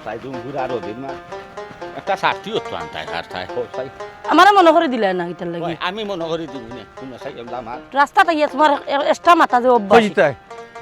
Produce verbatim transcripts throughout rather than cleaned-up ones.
তাই জুম ঘুরা রোদিন মা। একটা শাস্তি হতো আনতাই হার তাই। ও, তাই। আমারে মনো করি দিলায় না কিতার লাগি? ওই, আমি মনো করি দিমু নে। তুমি সাই এমলা মাত। রাস্তাত আইয়া তুমার এ-, extra মাথা যে অভ্যাস। কই তাই?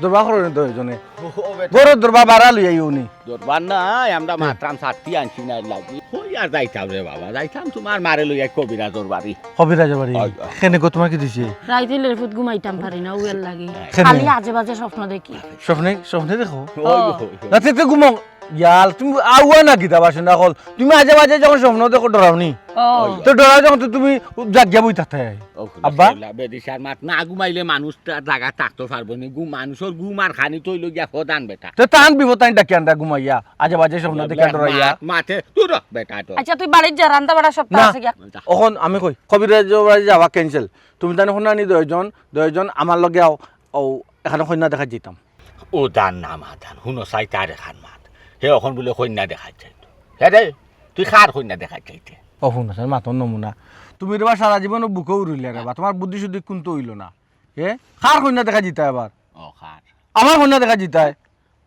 দরবার করো নি দুইজনে। ও, ও, বেটা। ঘরর দরবার ভাড়া লইয়া আইও নি। দরবার না, আমরা হুম। মাতরাম শাস্তি আনছি না এর লাগি। কই আর যাইতাম রে বাবা, যাইতাম তুমার মারে লইয়া কবিরাজর বাড়ি। কবিরাজর বাড়ি? অয়, অয়। কেনে গো, তুমার কিতা অইছে? রাইতে লেরফুত ঘুমাইতাম পারি না, অউ এর লাগি। কেনে? খালি আজে বাজে স্বপ্ন দেখি। স্বপ্নে, স্বপ্নে দেখো? অয়, অয়, অয়। রাইতে তো ঘুমাও। ইয়াল, তুমি আউয়া না কিতা বাসনা অকল? তুমি আজে বাজে যখন স্বপ্ন দেখো, ডরাও নি? ও। তো ডরাও যখন, তো তুমি জাগিয়া বই থাকতে। ও, আব্বা? বেদিশার মাত না ঘুমাইলে মানুষ তা জাগা থাকতো পারবো নি। ঘুম, মানুষর ঘুম আর খানি তো অইলো গিয়া ফদান বেটা। তো তান বিপদ তাই ডাকি আনরা ঘুমাইয়া, আজে বাজে স্বপ্ন দেখে ডরাইয়া। মাত, মাতে, তুই রহ বেটা তো। আচ্ছা, তুই বাড়িত যা, রান্দা বাড়া সব তো না, আছে গিয়া। অখন আমি কই, কবিরাজর বাড়ি যাওয়া cancel। তুমি তানে কইনা নি দুইজন, দুইজন আমার লগে আও, ও এখানে কইনা দেখা যাইতাম। ও দান না মা দান, হুনো চাই তার এখান মাত। হে অখন বুলে কইনা দেখা যাইতো। হে রে, তুই কার কইনা দেখা যাইতে? ও হুনো চাই, মাতর নমুনা। তুমি রে বা সারা জীবন বুকে উড়িলে রে বা, তুমার বুদ্ধি শুদ্ধি কুন্তা অইলো না। হে? কার কইনা দেখা যাইতা এবার? ও, কার? আমার কইনা দেখা যাইতায়।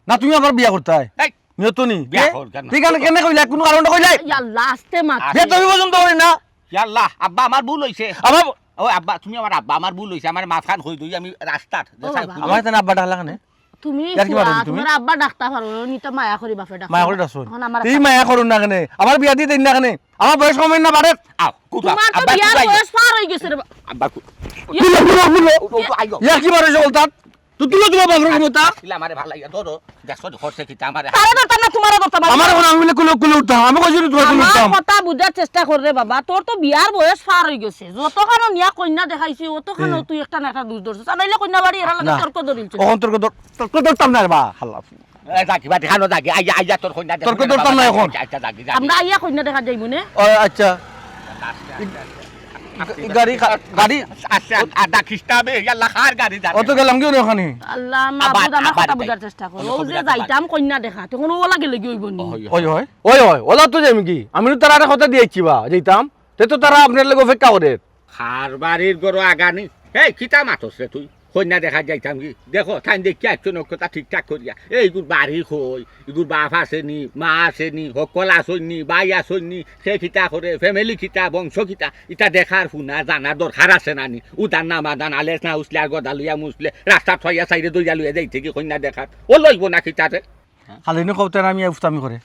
না, তুমি আবার বিয়া করতায়? এই! নিয়ত নি? বিয়া হে? কর কেন? তুই কেন, কেনে কইলা? কুনু কারণটা কইলাই? ইয়াল্লা, আস্তে মাত। বিয়া তো আমি পছন্দ করি না। ইয়াল্লা, আব্বা, আমার ভুল অইছে। আমার ও আব্বা, তুমি আমার আব্বা, আমার ভুল অইছে, আমার মাফ খান কই দই, আমি রাস্তাত, যে ও সাহেব বাবা। আমার এখানে আব্বা ডাকলা কেনে? তুমি ইয়ার কি মারো তুমি? তুমার আব্বা ডাকতা পারো, নি তো মায়া করি বাপে ডাকতা। মায়া করি ডাকছো? অখন আমার তুই মায়া করো না কেনে? আমার বিয়া দিয়ে দেন না কেনে? আমার বয়স কমে না বাড়ে? আও, কুদা, তুমার তো আব্বা, বিয়ার কুদা, বয়স পার অই গেছে রে বা-, আব্বা, কু-, ইয়া। কুলো, কুলো, কুলো। ও, ও, আইও। ইয়া কি বারে চলতাম? তো তুলো তুলো বাবুর মতো। ইলা আমারে ভালা ইয়া, ধরো, দেখছো, ধরছে কিতা আমারে। তারে ধরতাম না, তুমারে ধরতাম। আমার এখন আমি বলে কুলো, কুলো উঠতাম। আমি কইছি তুমার কুলো আমার উঠতাম। কথা বুঝার চেষ্টা কর রে বাবা। তোর তো বিয়ার বয়স পার অই গেছে। যতখানো নিয়া কইনা দেখাইছি, অতখানো হুম। তুই একটা না একটা দুষ ধরছস। আর নাইলে কইনা বাড়ি এরা লাগে না। তর্ক ধরিলছে। অখন তর্ক ধর-, তর্ক ধরতাম না রে বা, হালা। এ, যাকি, বাটি খানো যাকি, আইয়া, আইয়া তোর কইনা তর্ক ধরতাম না এখন। আচ্ছা, আচ্ছা, যাকি, যাকি। আমরা আইয়া কইনা দেখা যাইমু নে? ও, আচ্ছা। আস্তে, আস্তে, আস্তে। ই গাড়ি খা-, গাড়ি। আস্তে, আস্তে, আর ডাকিস না বে, ইয়াল্লা, কার গাড়ি যাবে? অত গেলাম কি ওখানে? আল্লাহ, আবার, মাবুদ, আমার আবার কথা যাই। বুঝার চেষ্টা করো। অন্য ও যে কবিরাজ যাইতাম কইনা দেখা, তখন ও লাগে লেগে অইব নি? ওই, ওই। ওই, ওই, ওই, ওই, ওলা তো যাইমু কি? আমি তো তারারে কথা দিয়েছি বা, যাইতাম। তে তো তারা আপনার লগে অপেক্ষা করে। কার বাড়ির ঘরো আগানি? এই, কিতা মাতস রে তুই? কইনা দেখা যাইতাম কি? দেখো, তাইন দেখিয়া আইছো নক্ষতা ঠিকঠাক করিয়া। এই, ইগুর বাড়ি কই? ইগুর বাপ আছে নি? মা আছে নি? হকল আছইন নি? ভাই আছইন নি? সে কিতা করে? Family কিতা? বংশ কিতা? ইতা দেখার হুনা জানার দরকার আছে না নি? উদান না মাদান, আলেস না উছলে আর গদা লইয়া মুছলে, রাস্তাত থইয়া সাইডে দইয়া লইয়া যাইতে কি কইনা দেখার? ও লইব না কিতা রে? খালি নি কওতে আমি উফতামি করে।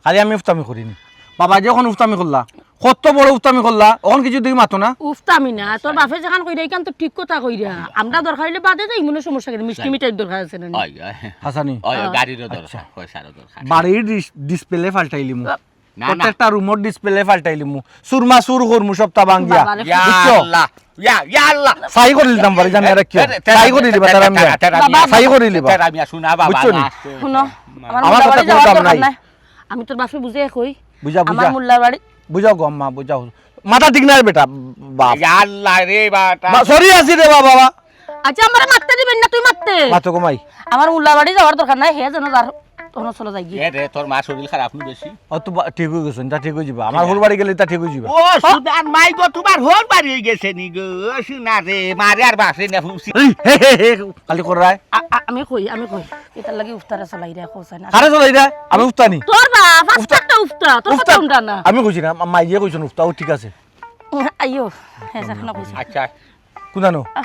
খালি আমি উফতামি করি নি। বাবা যে অখন উফতামি করলা, কত বড় উফতামি করলা, অখন কিছু দেখি মাতো না। উফতামি না, তোর বাপে যেখান কইরা, ইখান তো ঠিক কথা কইরা। আমরা দরকার অইলে বাদে যাই, মনে সমস্যা কেনে? মিষ্টি মিঠাইর দরকার আছে না নি? ওই, ওই। হাসানি। ওই, ওই, হ্যাঁ। গাড়িরও দরকার, আচ্ছা। পয়সারও দরকার। বাড়ির ডিস-, display পাল্টাইলিমু। না, না। প্রত্যেকটা রুমর display পাল্টাইলিমু। সুরমা সুর করমু সবটা ভাঙ্গিয়া। বাবারে। ইয়া বুঝছো? আল্লাহ। ইয়া, ইয়া আল্লাহ। সাই করি দিতাম পারি, জানি আর কি। এ, এ, সাই করি দিবা, তেরা, তারা মিয়া। তেরা, তেরা, বাবা। সাই করি দিবা। তেরা মিয়া, শোনা বাবা, বুঝছো নি? না, আসতে। হুনো, আমার আমার মোল্লার কথা বাড়ি কোনো যাওয়ার দাম দরকার নাই। নাই। আমি তোর বাপরে বুঝাই কই। বুঝা, বুঝা। আমার মোল্লার বাড়ি। বুঝাও গো আম্মা, বুঝাও। মাথা ঠিক নাই বেটা, বাপ। ইয়া আল্লাহ রে বাটা। বা-, sorry আছি রে বাবা, বাবা। আচ্ছা, আমারে মাততে দিবেন না, তুই মাততে। মাতো গো মাই। আমার মোল্লার বাড়ি যাওয়ার দরকার নাই, হে যেন যার, তখন চলে যাই গিয়ে। এ রে, তোর মা শরীর খারাপ নি বেশি? ও তো বা-, ঠিক অই গেছে, তা ঠিক অই যাবা। আমার হউর বাড়ি গেলে তা ঠিক অই যাবা। ও, সুনার মাই গো, তোমার হউর বাড়ি অই গেছে নি গো? ও, সুনা রে, মারে আর বাসে না ফুসি। এই, হে, হে, হে, খালি করায়। আ-, আ-, আমি কই, আমি কই। এটার লাগি উফতারে চলাই রে, কও চাই না। কারে চলাই রে? আমি উফতা নি। তোর বাপ, আস্তে উফতা। একটা উফতা, তোর কথা উফতা। হুনরা না। আমি কইছি না, মা-, মাইয়ে কইছেন উফতা, ও ঠিক আছে। আইও, হে, যা, না কইছি। আচ্ছা। কোনানো? আহ।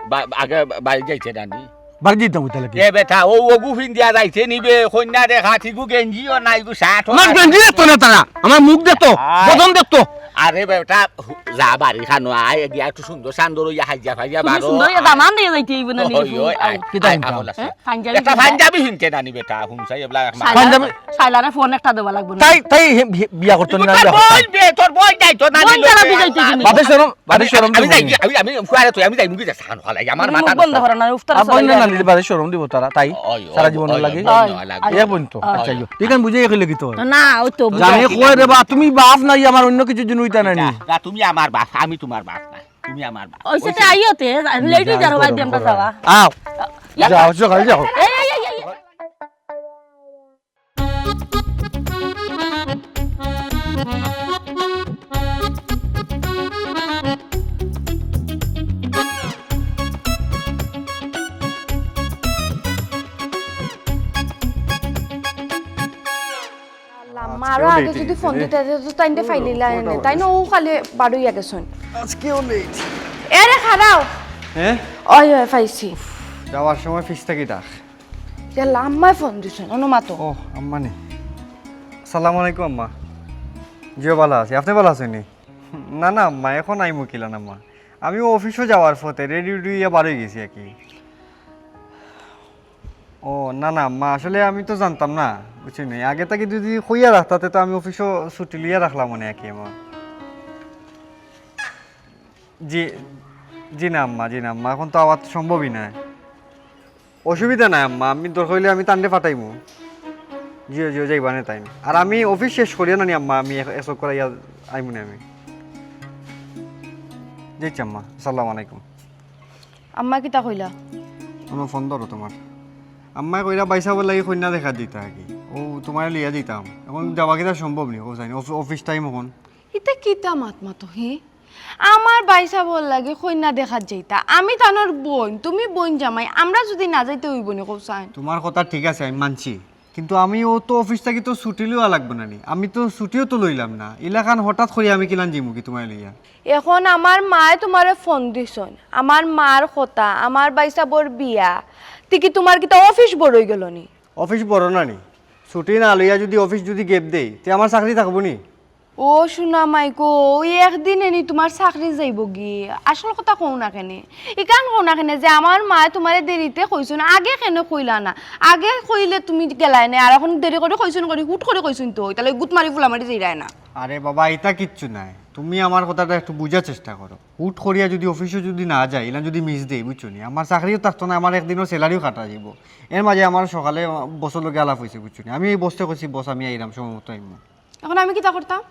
বা-, আগে বা-, বাড়ি যাইতে না নি? বাড়ি যাইতাম ওইটা লাগে। এ বেটা, ও, ওগু ফিন্দিয়া যাইতে নিবে, কইনা দেখা, ঠিকু গেঞ্জিও নাই, গু শার্টও আমার নাই। গেঞ্জি দেখতো না তারা, আমার মুখ দেখতো, আয়। বদন দেখতো। আরে বেটা, হু-, যা বাড়ি খানো আয়, গিয়া একটু সুন্দর সান্দর অইয়া হাইজা ফাইজা তুমি বারো। সুন্দর অইয়া দামান দিয়া যাইতে অইব না নি? ওই, ওই, আয়, কিতা আয়, আনতাম? আহল আছে। হ্যাঁ? পাঞ্জাবি একটা কিনতে। পাঞ্জাবি কিনতে নানি বেটা, হুনছাই এবলা এক মাস। পাঞ্জাবি। শাইলারে ফোন একটা দেওয়া লাগবো না। তাই, তাই হে-, হে-, বিয়া করতো না, তোর বিয়া করতো। বই বে, তোর বই যাইতো নানি বই লো। তারা দিতে অইতো নি? বাপে শরম, বাপে আমি, শরম আমি দিব যাই নি। কি, আমি, আমি ফুয়ারে তুই, আমি যাই মুগি যা সান ফালাই, আমার তুমি মাথা মুখ বন্ধ নষ্ট। করো না, উফতার আর বন্ধ চলে না, যাবে। নিজে বারে শরম দিব তারা, তাই? ওই, ওই, সারা ওই, জীবন ওই, লাগে। ওই, ওই, লাগে। ইয়া বইন তো। ওই। আচ্ছা, ইয়ো। ঠিক আছে, বুঝে গেলে কি তো? না, ওই তো, জানে বুঝে কই রে বা, তুমি বাপ নাই, আমার অন্য কিছু জন্য অইতা নাই নি। যা, যা, তুমি আমার বাপ, আমি তোমার বাপ না। তুমি আমার বাপ। ওই সাথে আইও তে, লেডি যাও, যাও, ভাই, ভাই, দেমটা ভাই। যাওয়া। আও। ইয়া। যাও, সকালে যাও। এই, এই, এই, এই। মা আরো আজকেও আগে late যদি হয়ে ফোন গেছে রে। দিতে, তো তাইন দে ও, ফাইলিলা ও, এনে। ও, তাইন ও খালি বারোই গেছইন। আজকেও late। এরে খাড়াও। হ্যাঁ? ওই, ওই, পাইছি। যাওয়ার সময় অফিস থাকি ডাক। ইয়াল্লা, আম্মায় ফোন দিছইন, অনো মাতো। ও, আম্মা নি। আসসালামু আলাইকুম আম্মা। জিও, ভালা আছি। আপনে ভালা আছইন নি? না, না আম্মা, এখন আইমু কিলা না আম্মা। আমি অফিসো যাওয়ার পথে রেডি উডি অইয়া বারোই গেছি আর কি। ও, না, না আম্মা, আসলে আমি তো জানতাম না, বুঝছইন নি? আগে থাকি যদি কইয়া রাখতা, তে তো আমি অফিসো ছুটি লইয়া রাখলাম অনে আর কি আম্মা। জি, জি না আম্মা, জি না আম্মা, এখন তো আওয়া সম্ভবই নায়। অসুবিধা নাই আম্মা, আমি দরকার অইলে আমি তানরে পাঠাইমু। জিও, জিও, যাইবা নে তাইন। আর আমি অফিস শেষ করিয়া নানি আম্মা, আমি এক, এক চক্কর আইয়া আইমু নে আমি। জি আচ্ছা আম্মা, আসসালামু আলাইকুম। আম্মা কিতা কইলা? অনো ফোন ধরো তুমার। আম্মায় কইরা ভাইসাবর লাগি কইন্যা দেখাত যাইতা আর কি। অউ তুমারে লইয়া যাইতাম। এখন যাওয়া কিতা সম্ভব নি, কও চাইন? অফ-, অফিস টাইম এখন। ইতা কিতা মাত মাতো, হে? আমার ভাইসাবর লাগি কইন্যা দেখাত যাইতা। আমি তানর বইন, তুমি বইন জামাই, আমরা যদি না যাই তে অইবো নি, কও চাইন? তুমার কথা ঠিক আছে, আমি মানছি। কিন্তু আমি অউ তো অফিস থাকি তো ছুটি লওয়া লাগবো না নি? আমি তো ছুটিও তো লইলাম না। ইলাখান হঠাৎ করি আমি কিলান যাইমু কি তুমারে লইয়া? এখন আমার মায় তুমারে ফোন দিছইন, আমার মার কথা, আমার ভাইসাবর বিয়া, তে কি তুমার কিতা অফিস বড় অইগেলো নি? অফিস বড় না নি? ছুটি না লইয়া যদি অফিস যদি gap দেই, তে আমার চাকরি থাকবো নি? ও সোনা মাই গো, অউ একদিনে নি তুমার চাকরি যাইবোগি? আসল কথা কও না কেনে? ইখান কও না কেনে যে আমার মায় তুমারে দেরিতে কইছইন, আগে কেনে কইলা না? আগে কইলে তুমি গেলায় নে, আর এখন দেরি করি কইছইন করি, হুট করি কইছইন তো, ইতার লাগি গুত মারি ফুলা মারি যাইরায় না। আরে বাবা, ইতা কিচ্ছু নায়, তুমি আমার কথাটা একটু বুঝার চেষ্টা করো। হুট করিয়া যদি অফিসো যদি না যাই, ইলান যদি miss দেই, বুঝছো নি? আমার চাকরিও থাকতো না, আমার একদিনর স্যালারিও কাটা যাইবো। এর মাঝে আমার সকালে বসর লগে আলাপ অইছে, বুঝছো নি? আমি এই বসরে কইছি, "বস, আমি আইরাম, সময় মতো আইমু।" এখন আমি কিতা করতাম?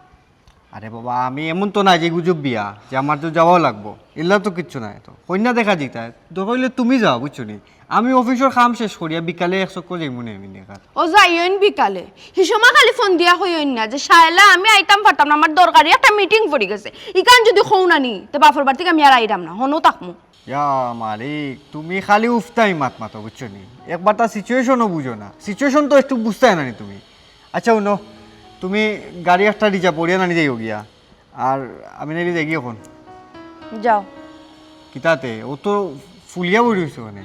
আরে বাবা, আমি এমন তো নায় যে গুজব বিয়া, যে আমার তো যাওয়াও লাগবো। ইলা তো কিচ্ছু নায় তো। কইন্যা দেখাত যাইতা, দরকার অইলে তুমি যাও, বুঝছো নি? আমি অফিসর কাম শেষ করিয়া বিকালে এক চক্কর যাইমু নে আমি দেখাত। ও যাইওইন বিকালে। হি সময় খালি ফোন দিয়া কইওইন না যে, "শায়লা, আমি আইতাম পারতাম না, আমার দরকারি একটা মিটিং পড়ি গেছে।" ইখান যদি কও না নি, তে বাপর বাড়ি থাকি আমি আর আইরাম না, হনো থাকমু। ইয়া মালিক, তুমি খালি উফতাই মাত মাতো, বুঝছো নি? একবার তার situation-ও বুঝো না। Situation তো একটু বুঝতায় না নি তুমি? আচ্ছা, হুনো, তুমি গাড়ি একটা reserve করিয়া নানি যাইও গিয়া। আর আমি নাইলে যাইগি অখন। যাও। কিতাতে? অউ তো ফুলিয়া বই রইছে অনে।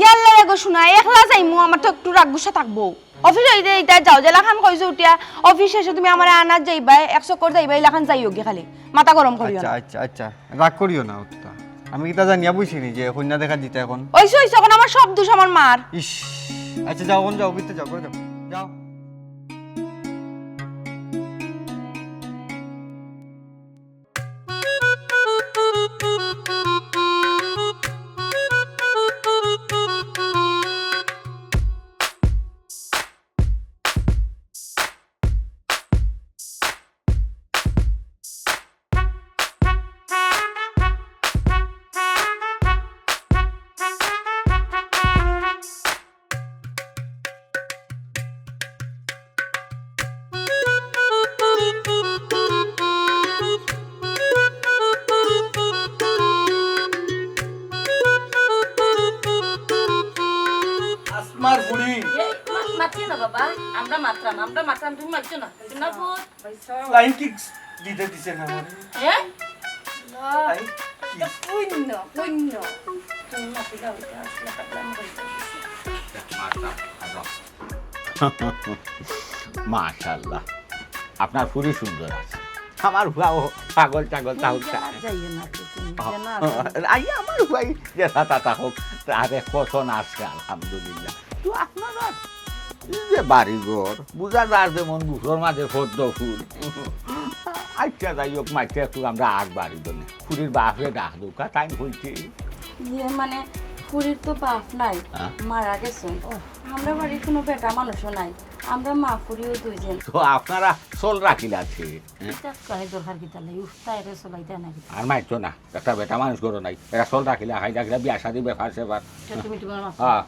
ইয়াল্লা রে গো সোনা, একলা যাইমু, আমার তো একটু রাগ গুসা থাকবো। অফিস অইতে ইতা যাও, যেলাখান কইছো উঠিয়া, অফিস শেষে তুমি আমারে আনাত যাইবায়, এক চক্কর যাইবায়, ইলাখান যাইওগি খালি। মাথা গরম করিও আচ্ছা, না। আচ্ছা, আচ্ছা। রাগ করিও না অতটা। আমি কিতা জানিয়া বইছি নি যে কইন্যা দেখাত যাইতা এখন? অইছে, অইছে, এখন আমার সব দোষ আমার মার। ইস, আচ্ছা যাও, অখন যাও, ভিতরে যাও, ঘরো যাও। যাও। আসমার ফুড়ি। এই, মা-, মাতিও না বাবা, আমরা মাতরাম, আমরা মাতরাম, তুমি মাতিও না। না পুত। Flying kick দিতে দিছে না আমারে। হ্যাঁ? Flying kick। পুণ্য, পুণ্য। তুমি মাতিও না, আসলে পাগলামি করে দিছে। মাশাআল্লাহ, আপনার ফুড়ি সুন্দর আছে। আমার ফুয়াও পাগল টাগল তা তুমি হচ্ছে। যেনা যাইও না তো, তুমি যেনা আ, আ, আই, আমার ফুয়াই যেতা তাতা হোক, তারে কত নাচে, আলহামদুলিল্লাহ। তো আপনারা এই যে বাড়িঘর, বুঝা যার যেমন গুছর মাঝে পদ্ম ফুল। আচ্ছা, যাই হোক, মাইতে একটু আমরা আগ বাড়ি দনে। ফুড়ির বাপরে ডাক দৌকা, তাই হইছে। ইয়ে মানে, ফুড়ির তো বাপ নাই, হ্যাঁ? মারা গেছে। আমরা বাড়ির কোনো বেটা মানুষও নাই, আমরা মা ফুড়িও দুইজন। তো আপনারা চল রাখিলা আছে, হ্যাঁ? ইতা কারে দরকার কিতা লাই? উফ, তাই রে চলাইতা না কিতা? আর মাইতো না, একটা বেটা মানুষ ঘরো নাই, এরা চল রাখিলা, খাই রাখিলা, বিয়া শাদি ব্যাপার স্যাপার। আচ্ছা, তুমি তোমার মা। হ্যাঁ,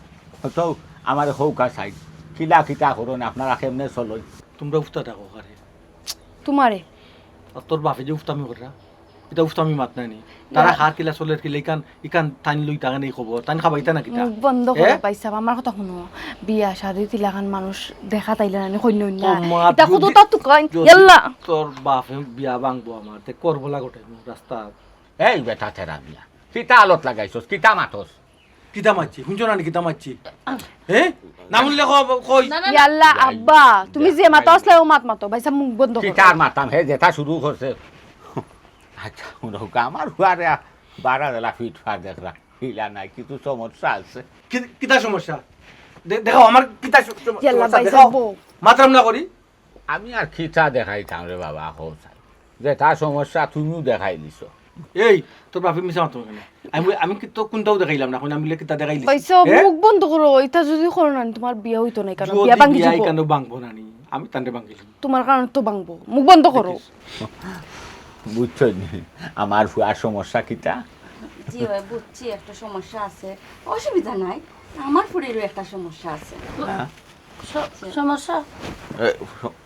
তো আমারে কউক্কা চাই, কিলা কিতা করইন, আপনারা কেমনে চলইন? তোমরা উফতা ডাকো কারে? তোমারে। আর তোর বাপে যে উফতামি কররা? ইতা উফতামি মাত নায় নি? তারা ইয়া। খার কিলা চলের কিলা ইখান, ইখান তাইন লই থাকে নি খবর, তাইন খাবাইতা না কিতা? মুখ বন্ধ করো এ? ভাইসাব, আমার কথা হুনো। বিয়া শাদিত ইলাখান মানুষ দেখাত আইলে নানি কইন না। ও মা, ইতা যদি, কততা তুকাইন, যদি ইয়াল্লা। তোর বাপে বিয়া ভাঙবো আমার, তে করবলা ঘটে রাস্তা। এই বেটা তেরা মিয়া, কিতা আলত লাগাইছস, কিতা মাতস? কিতা মাতছি? হুনছো না নি কিতা মাতছি? হে? না হুনলে ক-, কই? না, না, না। ইয়াল্লা, আব্বা, তুমি যে মাতো আসলে ও মাত মাতো। ভাইসাব, মুখ বন্ধ করো। কিতা আর মাতাম, হে যেটা শুরু করছে। আচ্ছা, হুনো, আমার ফুয়ারে বারা দিলা ফিট ফার দেখরা। হিলা নাই, কিছু সমস্যা আছে। কি-, কিতা সমস্যা? দে-, দেখাও, আমার কিতা স-, সম-, ইয়াল্লা, সমস্যা? ভাইসাব, দেখাও। বউ। মাতরাম না করি। আমি আর কিতা দেখাইতাম রে বাবা, কও চাই। যেটা সমস্যা তুমিও দেখাই দিছো। এই, তোর বাপে মিছা মাতো কেনে? আমি, আমি কি তো কোনটাও দেখাইলাম না, এখন আমি বলে কিতা দেখাইলিছি? ভাইসাব, এ? মুখ বন্ধ করো, ইতা যদি করো না, তোমার বিয়া অইতো নায়, কারণ যদি বিয়া ভাঙি বিয়া যাইবো। কেন ভাঙবো না নি? আমি তানরে ভাঙিলাম। তোমার কারণে তো ভাঙবো, মুখ বন্ধ করো। দেখিস। বুঝছো নি? আমার ফুয়ার সমস্যা কিতা? জি অয়, বুঝছি, একটা সমস্যা আছে, অসুবিধা নাই, আমার ফুরিরও একটা সমস্যা আছে। হ্যাঁ। স-, সমস্যা? এ,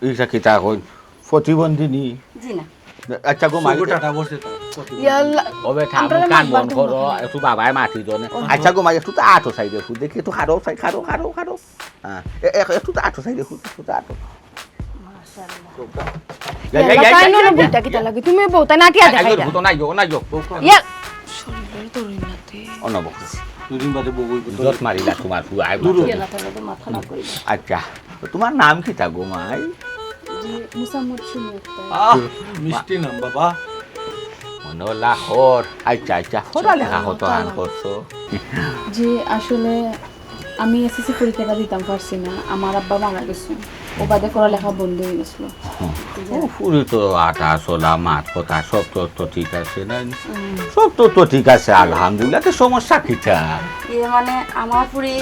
ইটা কিতা কইন? প্রতিবন্ধী নি? জি না। আচ্ছা গো মাই। সুগো টাটা বসে তো, প্রতিবন্ধী। ইয়াল্লা। ওবে থাম, আমরারে কান মাতবার বন্ধ দেও করো, না। একটু বাবায় মাতি দেও না। ও। আচ্ছা গো মাই, একটু তো আটো সাইডে, একটু দেখি, একটু খাড়ো, সাই-, খাড়ো, খাড়ো, খাড়ো। হ্যাঁ, এ-, এ-, একটু তো আটো সাইডে, একটু, একটু তো আটো। মাশাআল্লাহ। যাই, যাই, ইয়াল্লা, যাই, তাই যাই, নইলে যাই, বউটা যাই। কিতা লাগে? তুমি বউটা নাটিয়া আগে দেখাই ঘুরো, না। ঘুরো, না, না, না। ইয়া, শরীরে ধরই না তে। অনবক। দুদিন বাদে বউ বলবো তো। জট মারিলা তোমার ফুয়া, আই দূর। মাত্র। ইয়াল্লা, তাহলে তো মাথা না করি। আচ্ছা, তো তোমার নাম কিতা গো মাই? জি, মুসাম্মদ সুমি আক্তার। আহ, মিষ্টি নাম বাবা। মনোলা হর। আচ্ছা, আচ্ছা, পড়ালেখা কত আন করছো? জি, আসলে আমি এসএসসি পরীক্ষাটা দিতাম পারছি না, আমার আব্বা মারা গেছে, ও বাদে পড়ালেখা বন্ধ হয়ে গেছিল। হুম। ও ফুরি তো আটা চলা, মাত কথা সব তো, তো ঠিক আছে না? হুম। সব তো, তো ঠিক আছে, আলহামদুলিল্লাহ। তো সমস্যা কিতা? ইয়ে মানে আমার ফুরি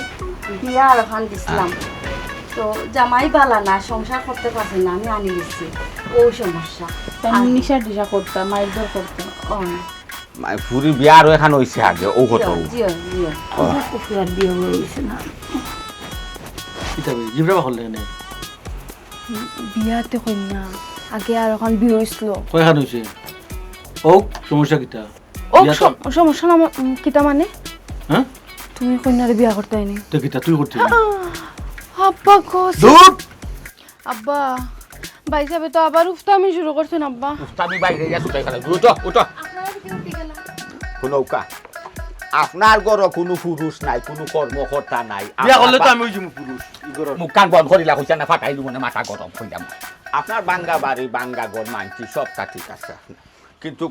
বিয়া আর ওখান দিছিলাম, তো জামাই বালা না, সংসার করতে পারছে না, আমি আনি দিছি, ও সমস্যা। তাই আর নিশা টিশা করতাম, মারধর করতাম। ও। মাই ফুরি বিয়া আরো এখান হইছে আগে, ও কত? জি, জি, জি। ও। আমার তো ফুয়ার বিয়া হয়ে গেছে না। কিতা বে, জিব্রা বাহল লাগে না? বিয়াতে কই না, আগে আর ওখান বিয়া হইছিল। কয়খান হইছে? ও, সমস্যা কিতা? ও, বিয়া তো সম-, সমস্যা না, উম, কিতা মানে? হ্যাঁ? তুমি কইনারে বিয়া করতে আইনি? তো কিতা তুই করতে আইনি? আব্বা গো, দূর! আব্বা, ভাইসাবে তো আবার উফতামি শুরু করছেন, আব্বা। উফতামি বাইরে গিয়া শুকাই ফেলাই। উঠো, উঠো। আপনারা কি উঠে গেলেন? হুনউক্কা, আপনার ঘরো কুনু পুরুষ নাই, কুনু কর্মকর্তা নাই। বিয়া করলে তো আপনার আমি অই যাইমু পুরুষ। মুখ কান বন্ধ করিলা কইছা না, ফাটাই দিব না, মাথা গরম কইলাম। আপনার ভাঙ্গা বাড়ি, ভাঙ্গা ঘর মানছি, সবটা ঠিক আছে। কিন্তু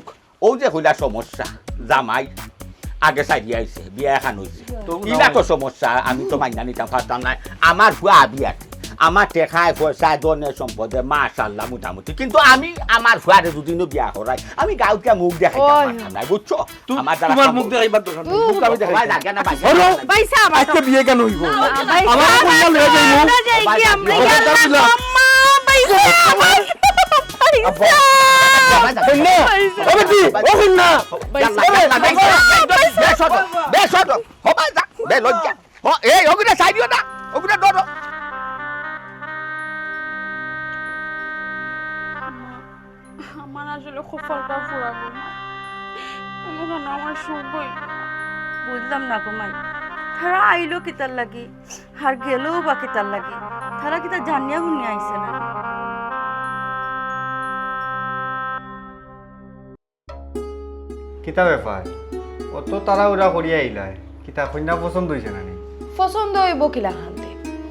অউ যে কইলা সমস্যা, জামাই আগে ছাড়িয়া আইছে, বিয়া এখান অইছে। তো ইলা তো সমস্যা, আমি তো মাইনা নিতাম পারতাম না। আমার ফুয়া বিয়াতে, আমার টেকায় পয়সায় ধনে সম্পদে মাশাআল্লাহ মোটামুটি। কিন্তু আমি আমার ফুয়ারে দুদিনও বিয়া করাই, আমি গাউকে মুখ দেখাইতাম পারতাম না, বুঝছো? আমার দ্বারা তোমার সম্ভব মুখ দেখাইবার দরকার নাই, মুখ আমি দেখাই। লাগে না, ভাই। হলো? ভাই সাহেব, আজকে বিয়া কেন হইব? ভাই আমার সাহেব, কইয়া লইয়া যাইব। আমরা যাই কি, আমরা যাই কি? আম্মা, ভাই সাহেব, ভাই সাহেব। কন্যা, ও বেটি, ও কন্যা। বেশ হতো, বেশ হতো। ও ভাই, যা, বে লজ্জা। ও, এই, ওগুলো সাইডিও না, ওগুলো ধরো। আমার আসলে কপালটা ফুরাইল না, আমার সুখ অইল না। বুঝলাম না গো মাই, তারা আইলো কিতার লাগি, আর গেলও বা কিতার লাগি? তারা কিতা জানিয়া হুনিয়া আইছে না? কিতা ব্যাপার? অত তাড়াহুড়া করিয়া আইলায়? কিতা কইন্যা পছন্দ অইছে না নি? পছন্দ অইবো কিলাখানতে?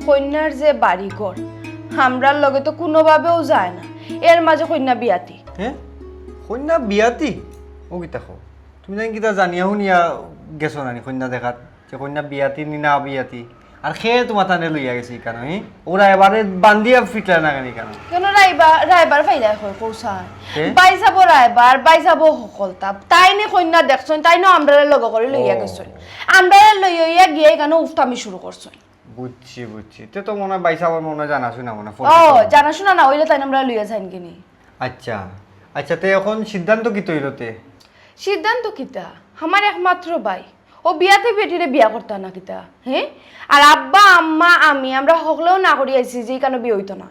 কইন্যার যে বাড়ি ঘর, আমরার লগে তো কুনুভাবেও যায় না। এর মাঝে কইন্যা বিয়াতি। হে? কইন্যা বিয়াতি? ও কিতা কও? তুমি জানি কিতা জানিয়া হুনিয়া গেছো না নি কইন্যা দেখাত? যে কইন্যা বিয়াতি নি না বিয়াতি? আর কে তোমার তানে লইয়া গেছে ইখানো, হি? ও রায়বারে বান্ধিয়া ফিটলা না কেনে ইখানো? কেনে রায়বা-, রায়বার ফায়দা অয়, কও চাই। কে? ভাইসাবও রায়বার, ভাইসাবও হকলতা। তাইন কইন্যা দেখছইন, তাইন আমরারে লগে করি লইয়া গেছইন। আমরারে লইয়া গিয়া ইখানো উফতামি শুরু করছইন। বুঝছি, বুঝছি। তে তো মনে অয় ভাইসাবর মনে অয় জানাশুনা মনে অয় ও, পরিচিত। জানাশুনা না অইলে তাইন আমরারে লইয়া যাইন গি নি। আচ্ছা, আচ্ছা, তে এখন সিদ্ধান্ত কিতা অইলো তে? সিদ্ধান্ত কিতা? আমার একমাত্র ভাই। ও বিয়াতি বেটিরে বিয়া করতা না কিতা? হে? আর আব্বা, আম্মা, আমি, আমরা হকলেও না করি আইছি যে ইখানো বিয়া অইতো না।